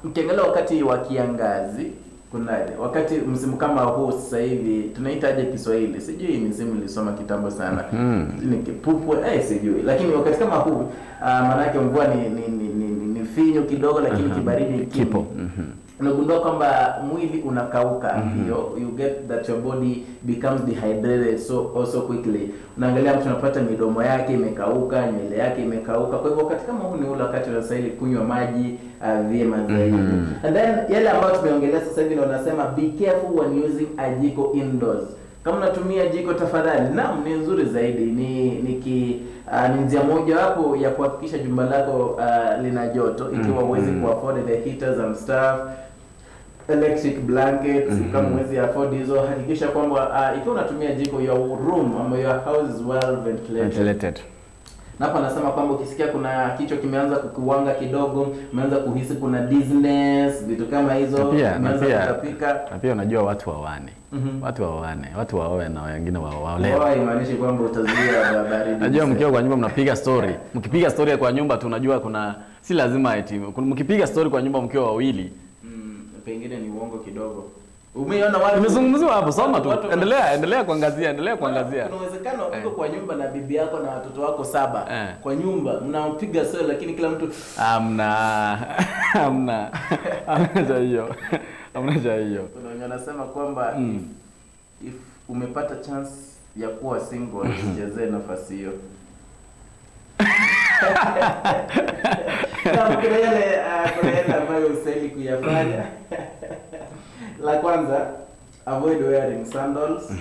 ukiangalia wakati wa kiangazi, kuna wakati msimu kama huu sasa hivi tunaitaje Kiswahili? Sijui, msimu nilisoma kitambo sana. Ni kipupwe sijui. Lakini wakati kama huu maana yake mvua ni finyo kidogo, lakini kibaridi kipo. Unagundua kwamba mwili unakauka. You get that your body becomes dehydrated so also quickly. Unaangalia mtu anapata midomo yake imekauka, nywele yake imekauka. Kwa hivyo wakati kama huu ni ule wakati unastahili kunywa maji vyema zaidi. And then yale ambayo tumeongelea sasa hivi wanasema be careful when using a jiko indoors. Kama unatumia jiko tafadhali, naam ni nzuri zaidi, ni njia moja wapo ya kuhakikisha jumba lako lina joto, ikiwa huwezi kuafford the heaters and stuff, electric blankets, kama huwezi afford hizo, hakikisha kwamba ikiwa unatumia jiko your room ama your house is well ventilated. Na hapa anasema kwamba ukisikia kuna kichwa kimeanza kukuwanga kidogo, umeanza kuhisi kuna dizziness, vitu kama hizo, umeanza kutapika. Na pia unajua watu waoane. Watu waoane, watu waoe na wengine waolewe. Oa imaanishi kwamba utazuia baridi. Najua mkiwa kwa nyumba mnapiga story. Mkipiga story kwa nyumba tu unajua kuna si lazima eti mkipiga story kwa nyumba mkiwa wawili. Pengine ni uongo kidogo. Umeona watu nimezungumziwa hapo, soma tu. Endelea kuangazia, endelea kuangazia. Kuna uwezekano uko kwa nyumba na bibi yako na watoto wako 7. Kwa nyumba mnapiga story lakini kila mtu hamna. Hamna. Hamna cha hiyo. Hamna cha hiyo. Kuna wenye wanasema kwamba if umepata chance ya kuwa single usichezee nafasi hiyo. Na kuna yale ambayo usahili kuyafanya. La kwanza, avoid wearing sandals.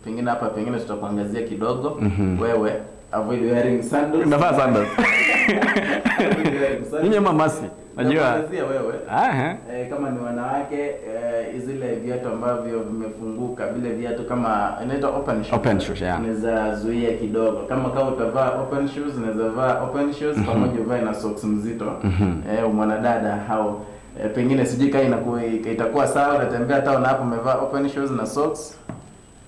Pengine hapa pengine tutakuangazia kidogo. Wewe avoid wearing sandals. Unavaa sandals. Ninyi mamasi. Najua. Nakuangazia wewe. Kama ni wanawake, zile viatu ambavyo vimefunguka, vile viatu kama inaitwa open shoes. Open shoes, yeah. Unaweza zuia kidogo. Kama utavaa open shoes, unaweza vaa open shoes pamoja uvae na socks mzito. Mwanadada hao pengine sijui kama itakuwa sawa unatembea hata na hapo umevaa open shoes na socks.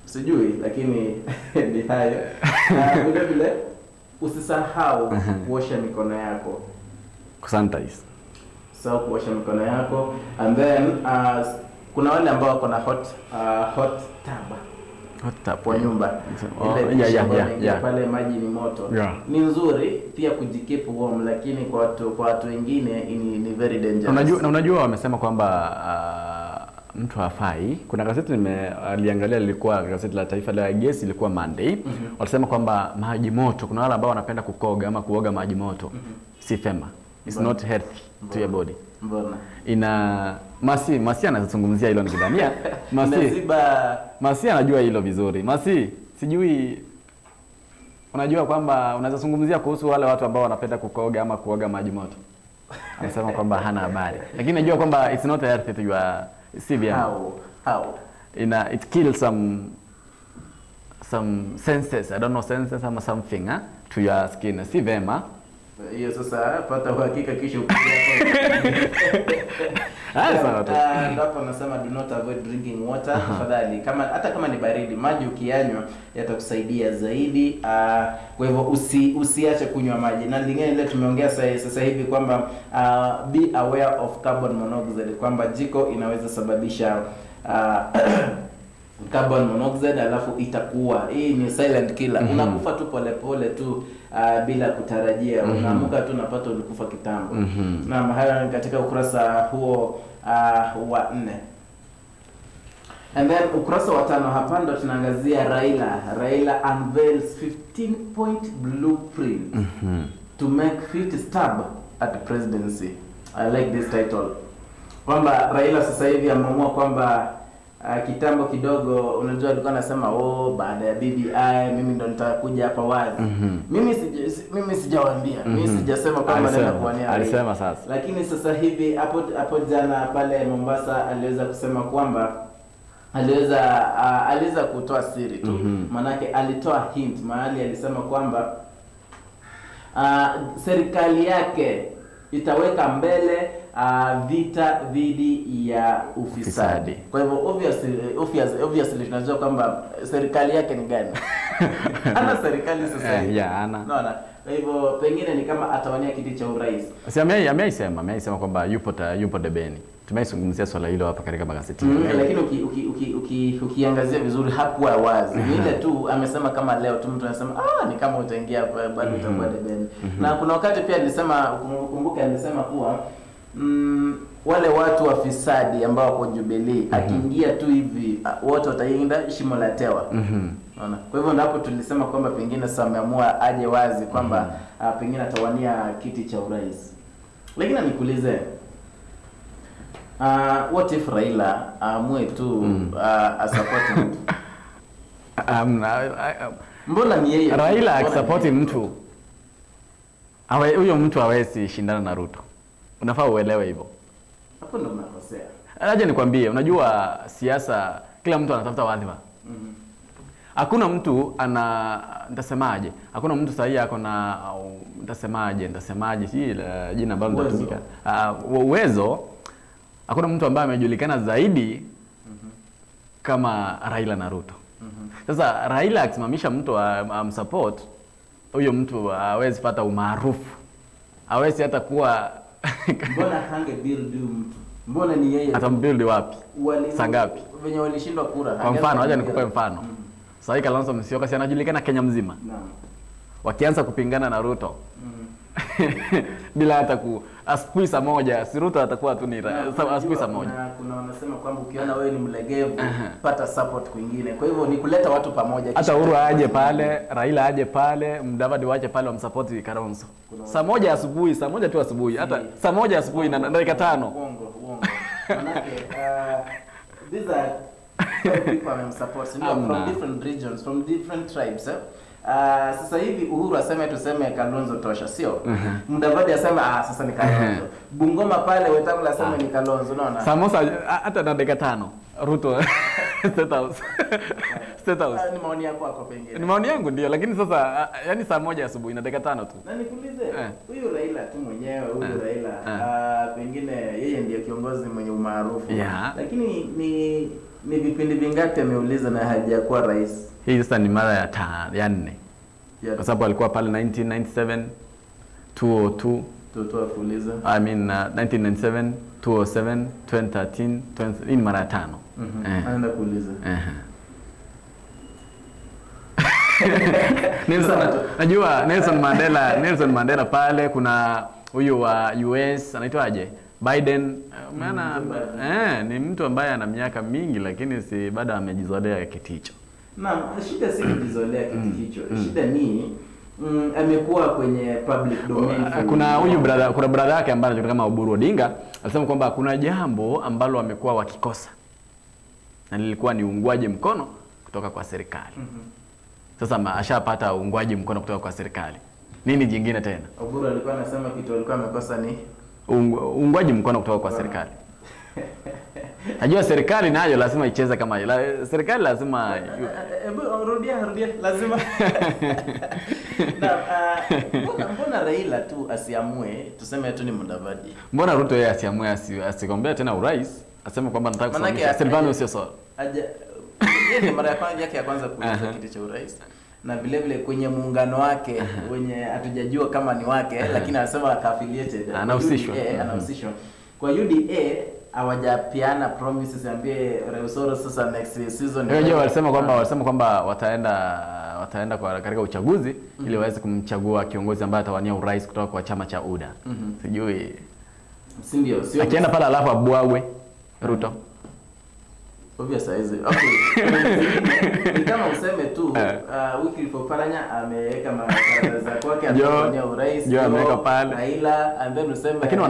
Sijui, lakini ni hayo. Vile vile usisahau kuosha mikono yako. Kusanitize. So kuosha mikono yako, and then kuna wale ambao wako na hot tub. Hot tub kwa nyumba. Ile pale maji ni moto. Ni nzuri pia kujikeep warm, lakini kwa watu wengine ni very dangerous. Unajua wamesema kwamba mtu hafai. Kuna gazeti nimeliangalia, lilikuwa gazeti la Taifa la Gesi, ilikuwa Monday. Walisema kwamba maji moto, kuna wale ambao wanapenda kukoga ama kuoga maji moto. Si fema. It's not healthy to your body. Mbona? Ina Masi anazungumzia hilo nikidhania. Masi anajua hilo vizuri. Masi, sijui unajua kwamba unaweza zungumzia kuhusu wale watu ambao wanapenda kukoga ama kuoga maji moto. Anasema kwamba hana habari. Lakini najua kwamba it's not healthy to your CVM. How? Ina it kills some senses, I don't know, senses ama something to your skin. Si vema. Hiyo sasa pata uhakika kisha ukija hapo. Ndipo nasema do not avoid drinking water. Tafadhali, kama hata kama ni baridi, maji ukiyanywa yatakusaidia zaidi. Kwa hivyo usiache kunywa maji. Na lingine ile tumeongea sasa hivi kwamba be aware of carbon monoxide, kwamba jiko inaweza sababisha carbon monoxide, alafu itakuwa hii ni silent killer. Unakufa tu pole pole tu bila kutarajia. Unaamka tu unapata ulikufa kitambo. Na hayo ni katika ukurasa huo wa 4. And then ukurasa wa 5 hapa ndo tunaangazia Raila. Raila unveils 15 point blueprint to make 50 stab at the presidency. I like this title. Kwamba Raila sasa hivi ameamua kwamba kitambo kidogo, unajua alikuwa anasema baada ya BBI mimi ndo nitakuja hapa wazi. Mimi sijawaambia. Mimi sijasema kwamba naenda kuwania. Alisema sasa. Lakini sasa hivi hapo jana pale Mombasa aliweza kusema kwamba aliweza kutoa siri tu. Manake alitoa hint mahali, alisema kwamba serikali yake itaweka mbele vita dhidi ya ufisadi. Kwa hivyo obviously tunajua kwamba serikali yake ni gani. Ana serikali sasa hivi. Ana. Naona. Kwa hivyo pengine ni kama atawania kiti cha urais. Si ameisema kwamba yupo debeni. Tumeizungumzia swala hilo hapa katika magazeti. Lakini ukiangazia vizuri hakuwa wazi. Ni ile tu amesema kama leo tu mtu anasema ni kama utaingia bado utakuwa debeni. Na kuna wakati pia alisema, kumbuka alisema kuwa wale watu wa fisadi ambao wako Jubilee akiingia tu hivi wote watainda shimo la tewa. Unaona? Kwa hivyo ndipo tulisema kwamba pengine sasa ameamua aje wazi kwamba pengine atawania kiti cha urais. Lakini nikuulize, what if Raila aamue tu asupport mtu? Mbona ni yeye? Raila akisupport mtu, huyo mtu hawezi shindana na Ruto. Unafaa uelewe hivyo. Hapo ndo unakosea. Aje nikwambie, unajua siasa kila mtu anatafuta wadhifa. Hakuna mtu nitasemaje? Hakuna mtu sahihi ako na nitasemaje si jina ambalo litatumika. Uwezo. Hakuna mtu ambaye amejulikana zaidi kama Raila na Ruto. Sasa Raila akisimamisha mtu amsupport, huyo mtu hawezi pata umaarufu. Hawezi hata kuwa Mbona hange build huyu mtu? Mbona ni yeye? Atambuild wapi? Saa ngapi? Wenye walishindwa kura. Kwa mfano, acha nikupe mfano. Sasa hivi Kalonzo Musyoka si anajulikana Kenya mzima. Naam. Wakianza kupingana na Ruto. Bila hata asubuhi saa moja, si Ruto atakuwa tu ni asubuhi saa moja. Kuna wanasema kwamba ukiona wewe ni mlegevu, pata support kwingine. Kwa hivyo ni kuleta watu pamoja. Hata Uhuru aje pale, Raila aje pale, Mudavadi waje pale wamsupport Kalonzo. Saa moja asubuhi, saa moja tu asubuhi, hata saa moja asubuhi na dakika 5. Uongo. Manake these are people wamemsupport from different regions, from different tribes. Sasa hivi Uhuru aseme tuseme Kalonzo tosha, sio? Mudavadi aseme sasa ni Kalonzo. Bungoma pale Wetangula aseme ni Kalonzo, unaona? Samosa hata na dakika 5 Ruto State House. State House. Ni maoni yako hapo pengine. Ni maoni yangu ndio, lakini sasa yani saa moja asubuhi na dakika 5 tu. Na nikuulize, huyu Raila tu mwenyewe, huyu Raila pengine yeye ndiye kiongozi mwenye umaarufu. Lakini ni vipindi vingapi ameuliza na hajakuwa rais? Hii sasa ni mara ya 4. Kwa sababu alikuwa pale 1997, 2002 Tutoa kuuliza. I mean 1997, 2007, 2013, 20, ni mara 5. Anaenda kuuliza. Nelson, najua Nelson Mandela pale kuna huyu wa US anaitwaje? Biden, maana ni mtu ambaye ana miaka mingi lakini si bado amejizolea kiti hicho. Naam, shida si kujizolea kiti hicho. Shida ni amekuwa kwenye public domain. Kuna huyu brother, kuna brother yake ambaye anajulikana kama Oburu Odinga, alisema kwamba kuna jambo ambalo amekuwa wakikosa. Na lilikuwa ni uungwaji mkono kutoka kwa serikali. Sasa ashapata uungwaji mkono kutoka kwa serikali. Nini jingine tena? Oburu alikuwa anasema kitu alikuwa amekosa ni uungwaji mkono kutoka kwa serikali. Najua serikali nayo lazima icheze kama serikali lazima. Hebu rudia lazima. Na mbona Raila tu asiamue, tuseme tu ni Mudavadi. Mbona Ruto yeye asiamue asigombee tena urais, aseme kwamba nataka kusimamisha Silvanus Osoro. Aje yeye mara yake ya kwanza kuuliza kiti cha urais. Na vile vile kwenye muungano wake wenye hatujajua kama ni wake, lakini anasema affiliated, anahusishwa. Anahusishwa. Kwa UDA hawajapiana promises ambie Osoro sasa next season. Unajua walisema kwamba wataenda kwa katika uchaguzi ili waweze kumchagua kiongozi ambaye atawania urais kutoka kwa chama cha UDA. Sijui. Si ndio? Sio. Akienda pale alafu abwagwe Ruto. Obvious size. Okay. Ni kama useme tu Wycliffe Oparanya ameweka makaratasi kwake atawania urais. Jo ameweka pale. Raila and then useme. Lakini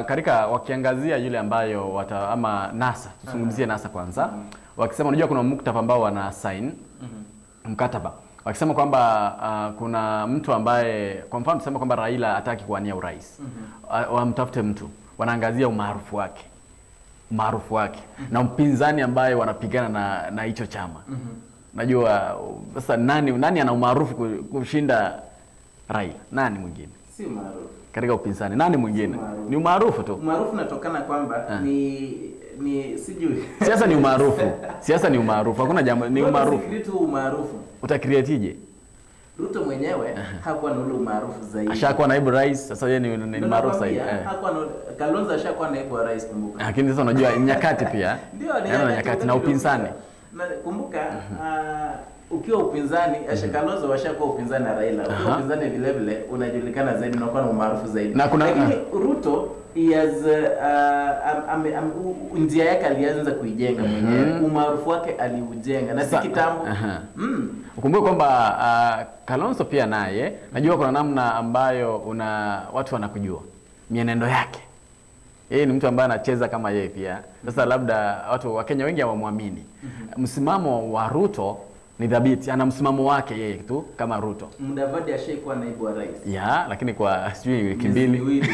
katika wakiangazia yule ambayo ama NASA, tuzungumzie NASA kwanza. Wakisema unajua kuna muktaba ambao wana sign mkataba. Wakisema kwamba kuna mtu ambaye kwa mfano tuseme kwamba Raila hataki kuwania urais. Wamtafute mtu. Wanaangazia umaarufu wake. Na mpinzani ambaye wanapigana na hicho chama. Najua sasa nani ana umaarufu kushinda Raila? Nani mwingine? Si maarufu. Katika upinzani nani mwingine? Ni umaarufu tu. Umaarufu unatokana kwamba ni sijui. Siasa ni umaarufu. Siasa ni umaarufu. Hakuna jambo ni umaarufu. Si tu umaarufu. Utakreatije? Ruto mwenyewe hakuwa na ule umaarufu zaidi. Ashakuwa naibu rais, sasa yeye ni maarufu zaidi. Hakuwa na Kalonzo ashakuwa naibu wa rais, kumbuka. Lakini sasa unajua nyakati pia. Ndio ni nyakati na upinzani. Na kumbuka ukiwa upinzani, Kalonzo washakuwa upinzani na Raila. Ukiwa upinzani vile vile unajulikana zaidi na unakuwa na umaarufu zaidi. Lakini Ruto he has njia yake alianza kuijenga mwenyewe. Umaarufu wake aliujenga na si kitambo. Ukumbuke kwamba Kalonzo pia naye najua kuna namna ambayo watu wanakujua mienendo yake. Yeye ni mtu ambaye anacheza kama yeye pia. Sasa labda watu wa Kenya wengi hawamwamini. Msimamo wa Ruto ni dhabiti, ana msimamo wake yeye tu kama Ruto. Mudavadi ashaikuwa naibu wa rais. Ya, lakini kwa sijui wiki mbili.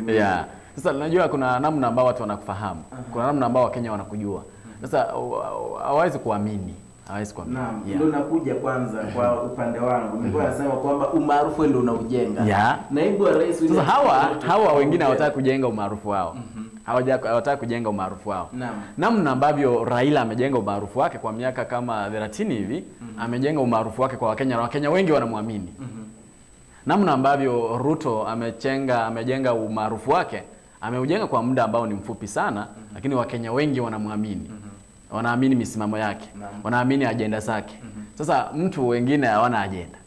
Ya. Sasa najua kuna namna ambayo watu wanakufahamu. Kuna namna ambayo Wakenya wanakujua. Sasa hawawezi kuamini. Hawezi kuamini. Naam, ndio nakuja kwanza kwa upande wangu. Nilikuwa nasema kwamba umaarufu ndio unaujenga. Naibu wa rais. Sasa hawa wengine hawataka kujenga umaarufu wao. Hawataka kujenga umaarufu wao. Namna ambavyo Raila amejenga umaarufu wake kwa miaka kama 30 hivi, amejenga umaarufu wake kwa Wakenya na Wakenya wengi wanamwamini. Namna ambavyo Ruto amejenga umaarufu wake, ameujenga kwa muda ambao ni mfupi sana, lakini Wakenya wengi wanamwamini. Wanaamini misimamo yake, wanaamini ajenda zake. Sasa mtu wengine hawana ajenda.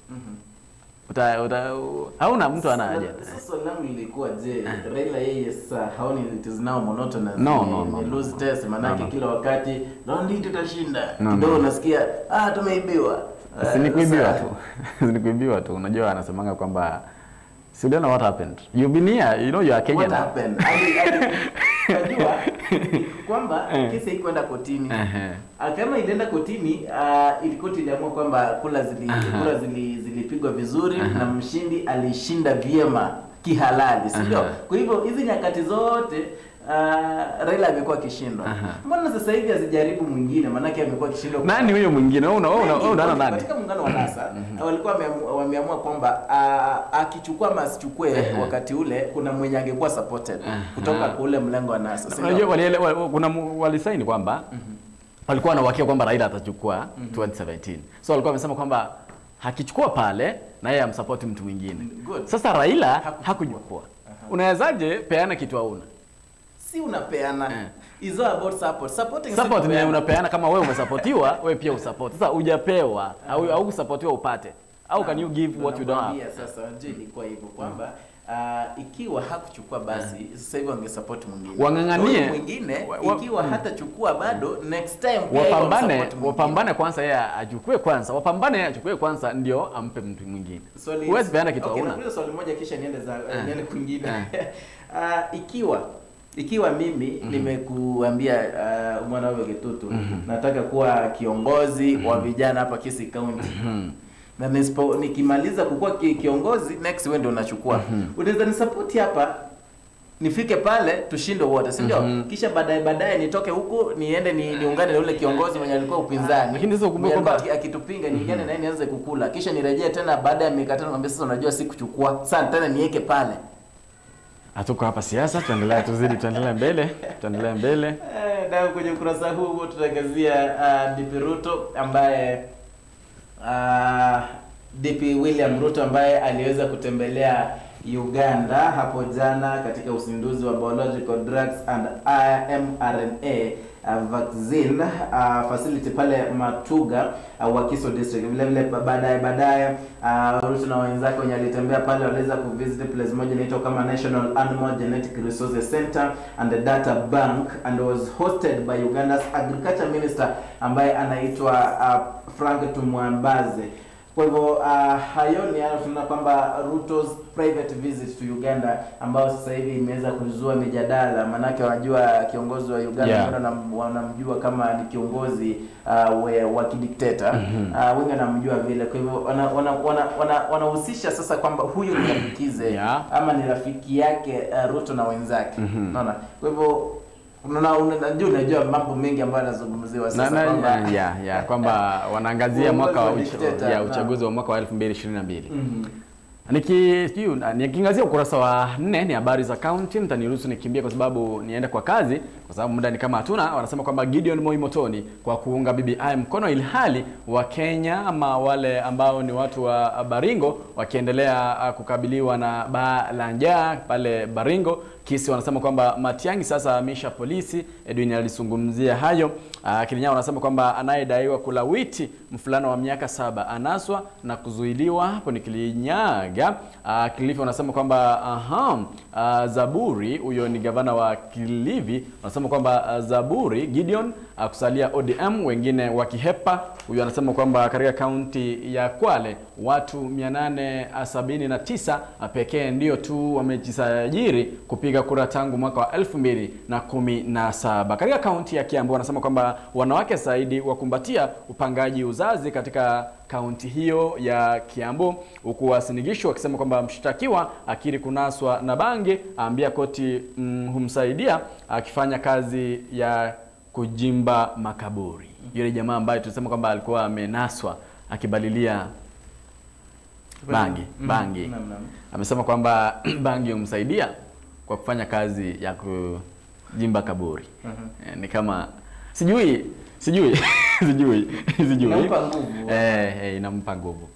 Hauna mtu ana ajenda. Sasa swali langu lilikuwa je, Raila yeye sasa haoni it is now monotonous? No. Lose test manake kila wakati raundi tutashinda. Kidogo nasikia tumeibiwa. Si ni kuibiwa tu. Si ni kuibiwa tu. Unajua anasemanga kwamba so you don't know what happened. You've been here, you know you are Kenyan. What happened? Unajua kwamba kesi haikuenda kotini. Kama ilienda kotini, ilikuwa iliamua kwamba kura zilipigwa vizuri na mshindi alishinda vyema kihalali, sio? Kwa hivyo hizi nyakati zote Raila amekuwa akishindwa. Mbona sasa hivi asijaribu mwingine? Maana amekuwa akishindwa. Nani huyo mwingine? Wewe unaona nani? Katika muungano wa NASA walikuwa wameamua kwamba akichukua ama asichukue wakati ule kuna mwenye angekuwa supported kutoka kule mlengo wa NASA. Unajua kuna walisaini kwamba walikuwa na uhakika kwamba Raila atachukua 2017. So walikuwa wamesema kwamba hakichukua pale na yeye amsupport mtu mwingine. Sasa Raila hakuchukua. Unawezaje peana kitu hauna? Si unapeana. It's all about support. Supporting support ni unapeana kama wewe umesapotiwa, wewe pia usupport. Sasa hujapewa au kusapotiwa upate. How can you give what you don't have? Sasa unajua ilikuwa hivyo kwamba ikiwa hakuchukua basi sasa hivi wangesupport mwingine. Wanganganie mwingine ikiwa hatachukua bado next time wapambane kwanza yeye achukue kwanza. Wapambane yeye achukue kwanza ndio ampe mtu mwingine. Huwezi peana kitu hauna. Okay, swali moja kisha niende za niende kwingine. Ikiwa mimi nimekuambia mwanawe Kitutu nataka kuwa kiongozi wa vijana hapa Kisii County. Na nikimaliza kukua kiongozi next wewe ndio unachukua. Unaweza nisupport hapa nifike pale tushinde wote, si ndio? Kisha baadaye nitoke huku niende niungane na yule kiongozi mwenye alikuwa upinzani. Lakini sasa ukumbuke kwamba akitupinga niingane naye nianze kukula. Kisha nirejee tena baada ya miaka 5 niambie sasa unajua sikuchukua. Sasa tena niweke pale. Hatuko hapa siasa, tuendelee tuzidi tuendelee mbele, Na kwenye ukurasa huu tutaangazia DP Ruto ambaye DP William Ruto ambaye aliweza kutembelea Uganda hapo jana katika uzinduzi wa biological drugs and mRNA vaccine facility pale Matuga Wakiso district. Vile vile baadaye Ruto na wenzake wenye alitembea pale waliweza kuvisit place moja inaitwa kama National Animal Genetic Resources Center and the Data Bank and was hosted by Uganda's Agriculture Minister ambaye anaitwa Frank Tumwambaze. Kwa hivyo hayo ni hayo, tunaona kwamba Ruto's private visit to Uganda ambao sasa hivi imeweza kuzua mijadala, manake wanajua kiongozi wa Uganda wanamjua kama ni kiongozi wa kidikteta. Wengi wanamjua vile. Kwa hivyo wanahusisha sasa kwamba huyu ni rafikize ama ni rafiki yake Ruto na wenzake. Unaona? Kwa hivyo unajua mambo mengi ambayo yanazungumziwa sasa kwamba kwamba wanaangazia mwaka wa uchaguzi wa mwaka wa 2022. Nikiangazia ukurasa wa 4 ni habari za county, mtaniruhusu nikimbie kwa sababu niende kwa kazi kwa sababu muda ni kama hatuna. Wanasema kwamba Gideon Moi Motoni kwa kuunga BBI mkono ilhali wa Kenya ama wale ambao ni watu wa Baringo wakiendelea kukabiliwa na baa la njaa pale Baringo. Kisi wanasema kwamba Matiang'i sasa amisha polisi. Edwin alizungumzia hayo. Kilinya wanasema kwamba anayedaiwa kulawiti mfulana wa miaka 7 anaswa na kuzuiliwa, hapo ni Kilinyaga. Kilifi wanasema kwamba Zaburi, huyo ni gavana wa Kilifi, wanasema kwamba Zaburi Gideon kusalia ODM wengine wakihepa. Huyo anasema kwamba katika kaunti ya Kwale watu 879 pekee ndio tu wamejisajili kupiga kura tangu mwaka wa 2017. Katika kaunti ya Kiambu wanasema kwamba wanawake zaidi wakumbatia upangaji uzazi katika kaunti hiyo ya Kiambu, huku wasinigisho wakisema kwamba mshtakiwa akiri kunaswa na bangi ambia koti humsaidia akifanya kazi ya kujimba makaburi. Yule jamaa ambaye tulisema kwamba alikuwa amenaswa akibalilia bangi. Amesema kwamba bangi humsaidia kwa kufanya kazi ya kujimba kaburi. Ni kama sijui sijui. Inampa nguvu. Inampa nguvu.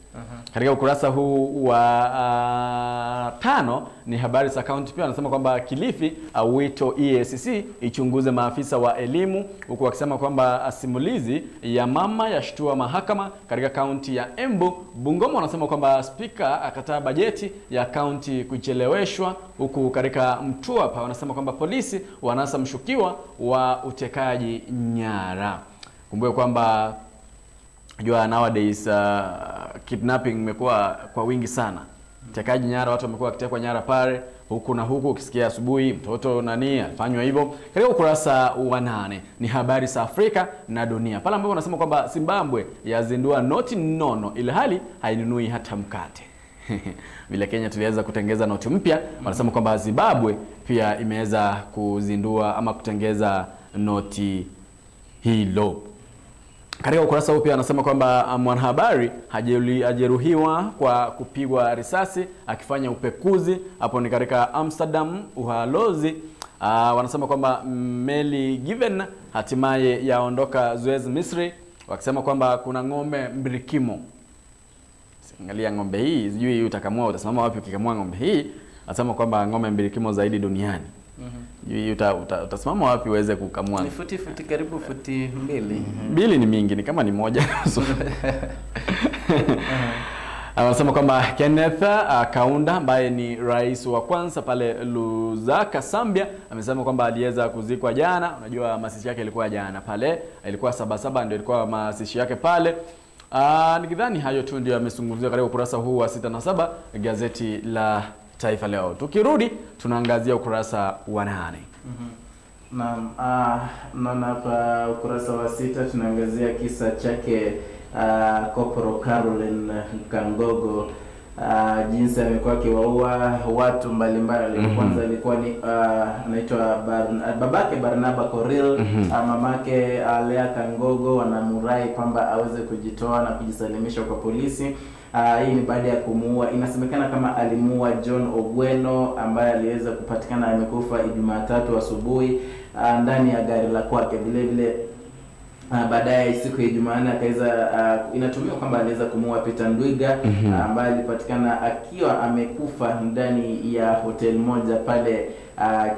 Katika ukurasa huu wa 5 ni habari za county pia wanasema kwamba Kilifi wito EACC ichunguze maafisa wa elimu, huku wakisema kwamba simulizi ya mama yashtua mahakama katika kaunti ya Embu. Bungoma wanasema kwamba spika akataa bajeti ya kaunti kucheleweshwa, huku katika Mtwapa wanasema kwamba polisi wanasa mshukiwa wa utekaji nyara. Kumbuka kwamba jua nowadays kidnapping imekuwa kwa wingi sana. Utekaji nyara, watu wamekuwa wakitekwa nyara pale huku na huku, ukisikia asubuhi mtoto nani alifanywa hivyo. Katika ukurasa wa 8 ni habari za Afrika na dunia, pale ambapo wanasema kwamba Zimbabwe yazindua noti nono ilhali hainunui hata mkate. Vile Kenya tuliweza kutengeza noti mpya, wanasema kwamba Zimbabwe pia imeweza kuzindua ama kutengeza noti hilo. Katika ukurasa huu pia anasema kwamba mwanahabari hajeruhiwa kwa kupigwa risasi akifanya upekuzi, hapo ni katika Amsterdam Uhalozi. Wanasema kwamba meli Given hatimaye yaondoka Suez Misri, wakisema kwamba kuna ng'ombe mbirikimo. Angalia ng'ombe hii, sijui utakamua utasimama wapi ukikamua ng'ombe hii. Anasema kwamba ng'ombe mbilikimo zaidi duniani. Utasimama wapi uweze kukamua? Ni futi karibu futi 2. Mbili ni mingi, ni kama ni moja. Anasema kwamba Kenneth Kaunda ambaye ni rais wa kwanza pale Lusaka, Zambia, amesema kwamba aliweza kuzikwa jana. Unajua mazishi yake ilikuwa jana pale, ilikuwa 7/7 ndio ilikuwa mazishi yake pale. Nikidhani hayo tu ndio yamezungumziwa katika ukurasa huu wa 6 na 7 gazeti la Taifa Leo. Tukirudi tunaangazia ukurasa wa 8. Naam, naona hapa ukurasa wa 6 tunaangazia kisa chake Kopro Caroline Kangogo, jinsi amekuwa akiwaua watu mbalimbali. Kwanza alikuwa ni anaitwa babake Barnaba Koril, mamake Lea Kangogo, wanamurai kwamba aweze kujitoa na kujisalimisha kwa polisi. Hii ni baada ya kumuua, inasemekana kama alimuua John Ogweno ambaye aliweza kupatikana amekufa Jumatatu asubuhi ndani ya gari la kwake. Vile vile baadaye siku ya Jumanne akaweza, inatumiwa kwamba aliweza kumuua Peter Ndwiga ambaye alipatikana akiwa amekufa ndani ya hotel moja pale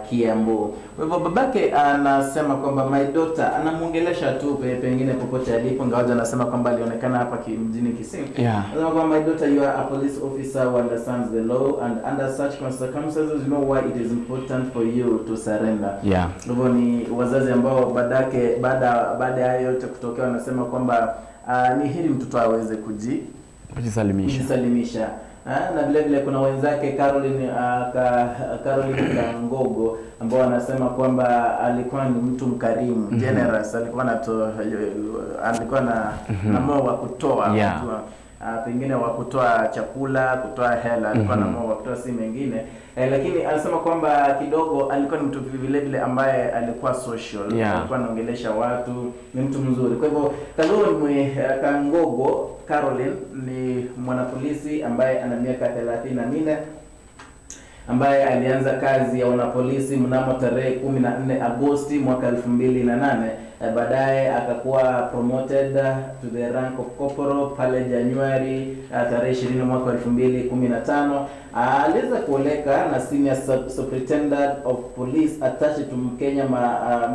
Kiambu. Kwa hivyo babake anasema kwamba my daughter, anamuongelesha tu pengine popote alipo, ingawa anasema kwamba alionekana hapa mjini Kisii. Anasema kwamba my daughter, you are a police officer who understands the law and under such circumstances you know why it is important for you to surrender. Hivyo ni wazazi ambao baada ya yote kutokea wanasema kwamba ni heri mtoto aweze kujisalimisha. Na vile vile kuna wenzake Caroline Kangogo ambao wanasema kwamba alikuwa ni mtu mkarimu, generous, alikuwa alikuwa na moyo wa kutoa, pengine wa kutoa chakula, kutoa hela, alikuwa na moyo wa kutoa si mengine. Lakini alisema kwamba kidogo alikuwa ni mtu vile vile ambaye alikuwa social, alikuwa anaongelesha watu, ni mtu mzuri. Kwa hivyo Kangogo Caroline ni mwanapolisi ambaye ana miaka 34 ambaye alianza kazi ya wanapolisi mnamo tarehe 14 Agosti mwaka 2008. Baadaye akakuwa promoted to the rank of corporal pale Januari tarehe 20 mwaka 2015. Aliweza kuoleka na senior superintendent of police attached to Kenya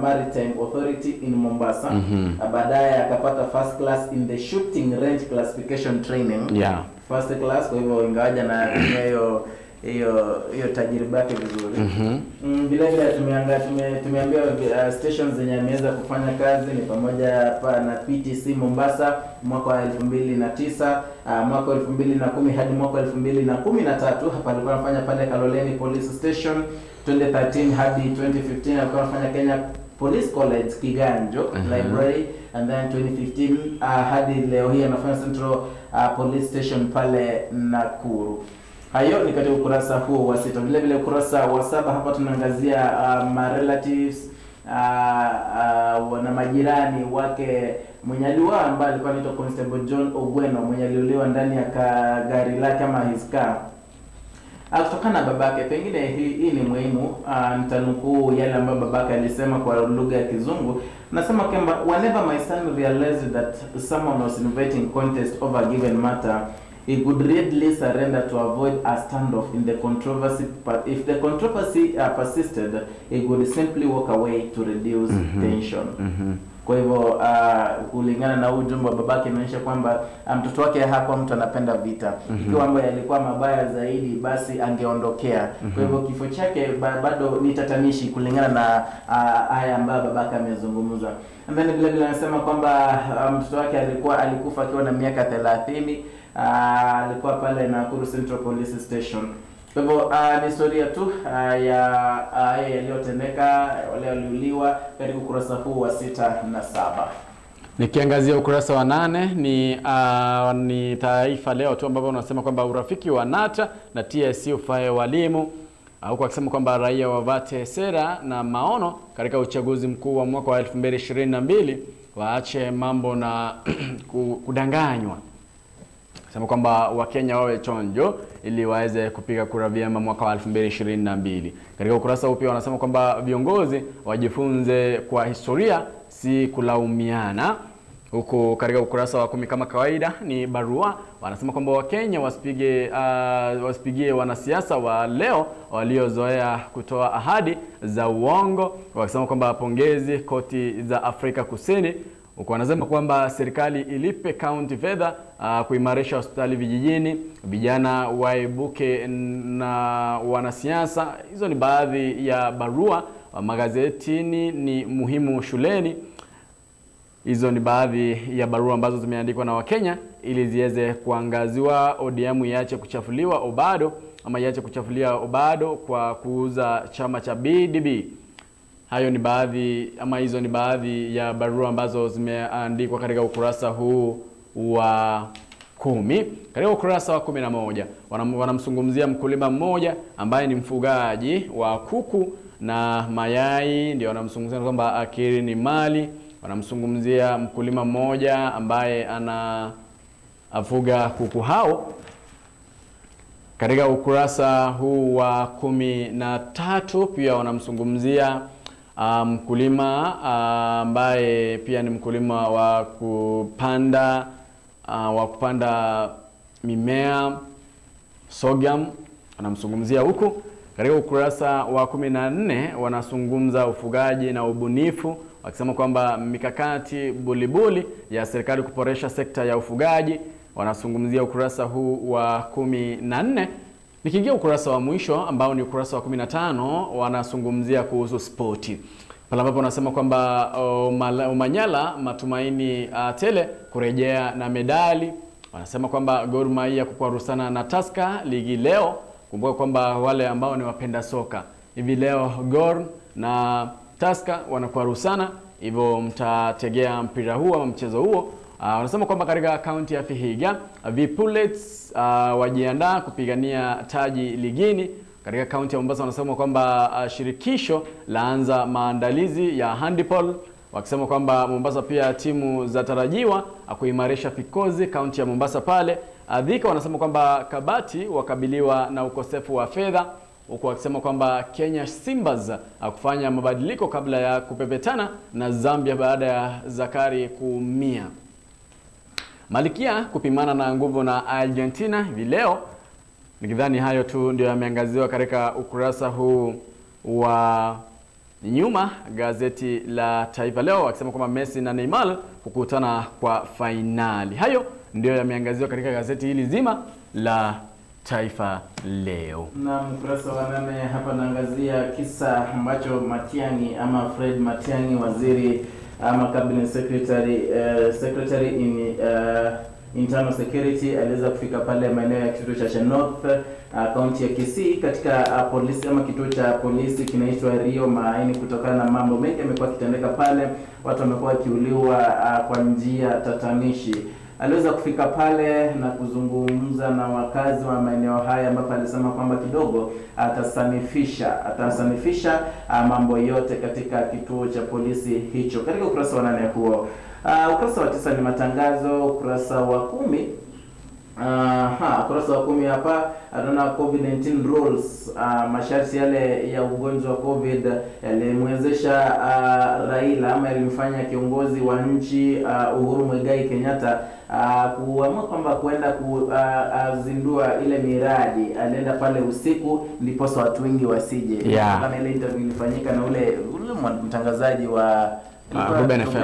Maritime Authority in Mombasa. Baadaye akapata first class in the shooting range classification training. First class, kwa hivyo ingawaje na hiyo tajriba yake vizuri. Vile vile tumeambiwa stations zenye ameweza kufanya kazi ni pamoja pa na PTC Mombasa mwaka wa 2009, mwaka 2010 hadi mwaka 2013. Hapa alikuwa anafanya pale Kaloleni Police Station. 2013 hadi 2015 alikuwa anafanya Kenya Police College Kiganjo Library, and then 2015 hadi leo hii anafanya Central Police Station pale Nakuru. Hayo ni katika ukurasa huo wa 6. Vile vile ukurasa wa 7 hapa tunaangazia ma relatives na majirani wake mwenye aliuawa ambaye alikuwa anaitwa Constable John Ogweno, mwenye aliuliwa ndani ya gari lake ama his car. Kutokana na babake, pengine hii ni muhimu, nitanukuu yale ambayo babake alisema kwa lugha ya Kizungu. Nasema kwamba whenever my son realized that someone was inviting contest over a given matter, he could readily surrender to avoid a standoff in the controversy, but if the controversy persisted, he could simply walk away to reduce tension. Kwa hivyo kulingana na ujumbe wa babake inaonyesha kwamba mtoto wake hakuwa mtu anapenda vita. Ikiwa mambo yalikuwa mabaya zaidi basi angeondokea. Kwa hivyo kifo chake bado ni tatanishi kulingana na haya ambayo babake amezungumza. And then vile vile anasema kwamba mtoto wake alikufa akiwa na miaka 30. Alikuwa pale Nakuru Central Police Station. Kwa hivyo ni historia tu ya yaliyotendeka, wale waliuliwa katika ukurasa huu wa 6 na 7. Nikiangazia ukurasa wa 8 ni Taifa Leo tu ambapo unasema kwamba urafiki wa NATA na TSC ufae walimu, huku akisema kwamba raia wavate sera na maono katika uchaguzi mkuu wa mwaka wa 2022, waache mambo na kudanganywa. Sema kwamba Wakenya wawe chonjo ili waweze kupiga kura vyema mwaka wa 2022. Katika ukurasa huu pia wanasema kwamba viongozi wajifunze kwa historia, si kulaumiana. Huku katika ukurasa wa 10 kama kawaida ni barua, wanasema kwamba Wakenya wasipigie wanasiasa wa leo waliozoea kutoa ahadi za uongo, wakisema kwamba pongezi koti za Afrika Kusini. Huku wanasema kwamba serikali ilipe county fedha kuimarisha hospitali vijijini, vijana waibuke na wanasiasa. Hizo ni baadhi ya barua magazetini ni muhimu shuleni. Hizo ni baadhi ya barua ambazo zimeandikwa na Wakenya ili ziweze kuangaziwa. ODM iache kuchafuliwa Obado ama iache kuchafulia Obado kwa kuuza chama cha BDB. Hayo ni baadhi ama hizo ni baadhi ya barua ambazo zimeandikwa katika ukurasa huu wa 10. Katika ukurasa wa 11 wanamzungumzia mkulima mmoja ambaye ni mfugaji wa kuku na mayai, ndio wanamzungumzia kwamba akili ni mali. Wanamzungumzia mkulima mmoja ambaye ana afuga kuku hao. Katika ukurasa huu wa 13 pia wanamzungumzia mkulima ambaye pia ni mkulima wa kupanda mimea sorghum, anamzungumzia huku. Katika ukurasa wa 14 wanazungumza ufugaji na ubunifu, wakisema kwamba mikakati bulibuli ya serikali kuboresha sekta ya ufugaji. Wanazungumzia ukurasa huu wa 14. Nikiingia ukurasa wa mwisho ambao ni ukurasa wa 15, wanazungumzia kuhusu spoti. Pale ambapo wanasema kwamba Omanyala matumaini tele kurejea na medali. Wanasema kwamba Gor Mahia kukwarusana na Tusker ligi leo. Kumbuka kwamba wale ambao ni wapenda soka hivi leo Gor na Tusker wanakwarusana, hivyo mtategea mpira huo ama mchezo huo. Wanasema kwamba katika kaunti ya Vihiga Vipulets wajiandaa kupigania taji ligini. Katika kaunti ya Mombasa wanasema kwamba shirikisho laanza maandalizi ya handball, wakisema kwamba Mombasa pia timu zatarajiwa kuimarisha vikosi kaunti ya Mombasa pale. Dhika wanasema kwamba Kabati wakabiliwa na ukosefu wa fedha, huku wakisema kwamba Kenya Simbas kufanya mabadiliko kabla ya kupepetana na Zambia baada ya Zakari kuumia. Malikia kupimana na nguvu na Argentina hivi leo. Nikidhani hayo tu ndio yameangaziwa katika ukurasa huu wa nyuma gazeti la Taifa Leo, wakisema kwamba Messi na Neymar kukutana kwa fainali. Hayo ndio yameangaziwa katika gazeti hili zima la Taifa Leo. Na ukurasa wa 8 hapa naangazia kisa ambacho Matiang'i ama Fred Matiang'i, waziri ama cabinet secretary, secretary in internal security, aliweza kufika pale maeneo ya kituo cha North, kaunti ya Kisii, katika polisi ama kituo cha polisi kinaitwa Rio Maini, kutokana na mambo mengi yamekuwa kitendeka pale, watu wamekuwa wakiuliwa kwa njia tatanishi. Aliweza kufika pale na kuzungumza na wakazi wa maeneo haya, ambapo alisema kwamba kidogo atasanifisha mambo yote katika kituo cha polisi hicho. Katika ukurasa wa 8 huo. Ukurasa wa 9 ni matangazo. Ukurasa wa 10 ukurasa wa 10 hapa tunaona COVID-19 rules, masharti yale ya ugonjwa wa COVID yalimwezesha Raila ama yalimfanya kiongozi wa nchi Uhuru Muigai Kenyatta kuamua kwamba kuenda kuzindua ile miradi. Alienda pale usiku ndiposa watu wengi wasije. Kama ile interview ilifanyika na ule mtangazaji wa Ruben FM,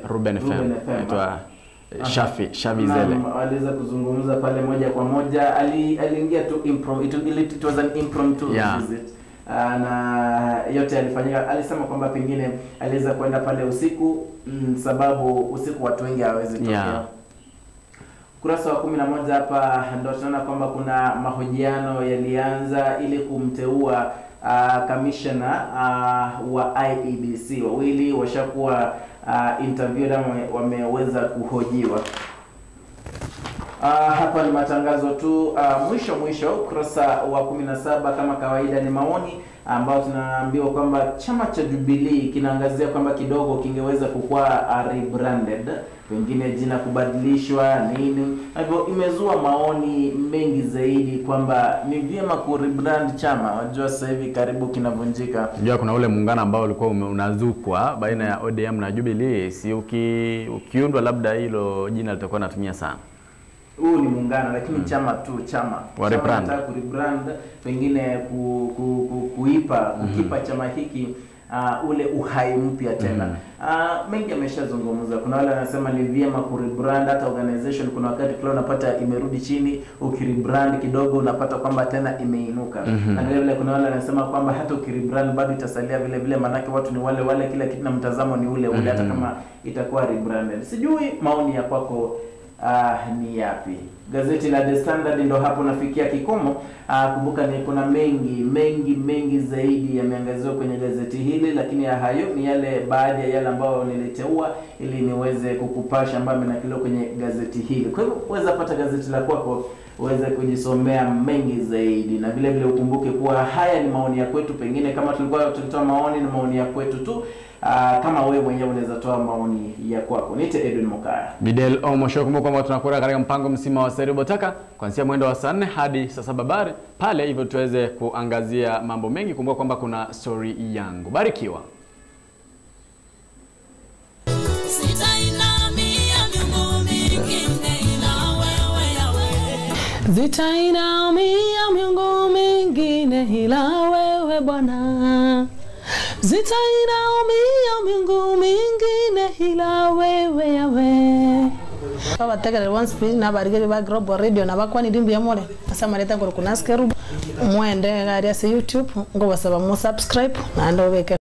Ruben FM inaitwa Shafi Zele. Aliweza kuzungumza pale moja kwa moja. Aliingia tu it was an impromptu visit. Na yote alifanyika. Alisema kwamba pengine aliweza kwenda pale usiku sababu usiku watu wengi hawawezi kutokea. Kurasa wa 11 hapa ndio tunaona kwamba kuna mahojiano yalianza ili kumteua commissioner wa IEBC. Wawili washakuwa interviewed ama wameweza kuhojiwa. Hapa ni matangazo tu. Mwisho ukurasa wa 17 kama kawaida ni maoni. ambao tunaambiwa kwamba chama cha Jubilee kinaangazia kwamba kidogo kingeweza kukua rebranded, pengine jina kubadilishwa nini. Hivyo imezua maoni mengi zaidi kwamba ni vyema ku rebrand chama. Wajua sasa hivi karibu kinavunjika. Unajua kuna ule muungano ambao ulikuwa unazukwa baina ya ODM na Jubilee, si ukiundwa labda hilo jina litakuwa natumia sana. Huu ni muungano lakini chama tu chama. Wa chama ku rebrand, pengine kuipa kukipa chama hiki ule uhai mpya tena. Mengi ameshazungumza. Kuna wale wanasema ni vyema ku rebrand hata organization. Kuna wakati fulani unapata imerudi chini, ukirebrand kidogo unapata kwamba tena imeinuka. Na vile vile kuna wale wanasema kwamba hata ukirebrand bado itasalia vile vile, manake watu ni wale wale, kila kitu na mtazamo ni ule ule, hata kama itakuwa rebranded. Sijui maoni ya kwako ni yapi? Gazeti la The Standard ndo hapo nafikia kikomo. Kumbuka ni kuna mengi mengi mengi zaidi yameangaziwa kwenye gazeti hili, lakini hayo ni yale baadhi ya yale ambayo niliteua ili niweze kukupasha ambayo amenakiliwa kwenye gazeti hili. Kwa hivyo uweza pata gazeti la kwako uweze kujisomea mengi zaidi, na vile vile ukumbuke kuwa haya ni maoni ya kwetu. Pengine kama tulikuwa tulitoa maoni, ni maoni ya kwetu tu. Kama wewe mwenyewe unaweza toa maoni ya kwako. Niite Edwin Mokaya. Bidel Omosho, kumbuka kwamba tunakuwa katika mpango mzima wa Seri Botaka kuanzia mwendo wa saa 4 hadi saa 7 habari pale, hivyo tuweze kuangazia mambo mengi. Kumbuka kwamba kuna story yangu. Barikiwa. Zitainamia miungu mingine ila wewe Bwana. Zitainamia miungu mingine ila wewe Yahweh. Babategere once pili na barigere ba Global Radio na bakwani dimbi ya mole. Asa mareta ngoro kuna skeru mwende gari ya YouTube ngo basaba mu subscribe na ndo beke.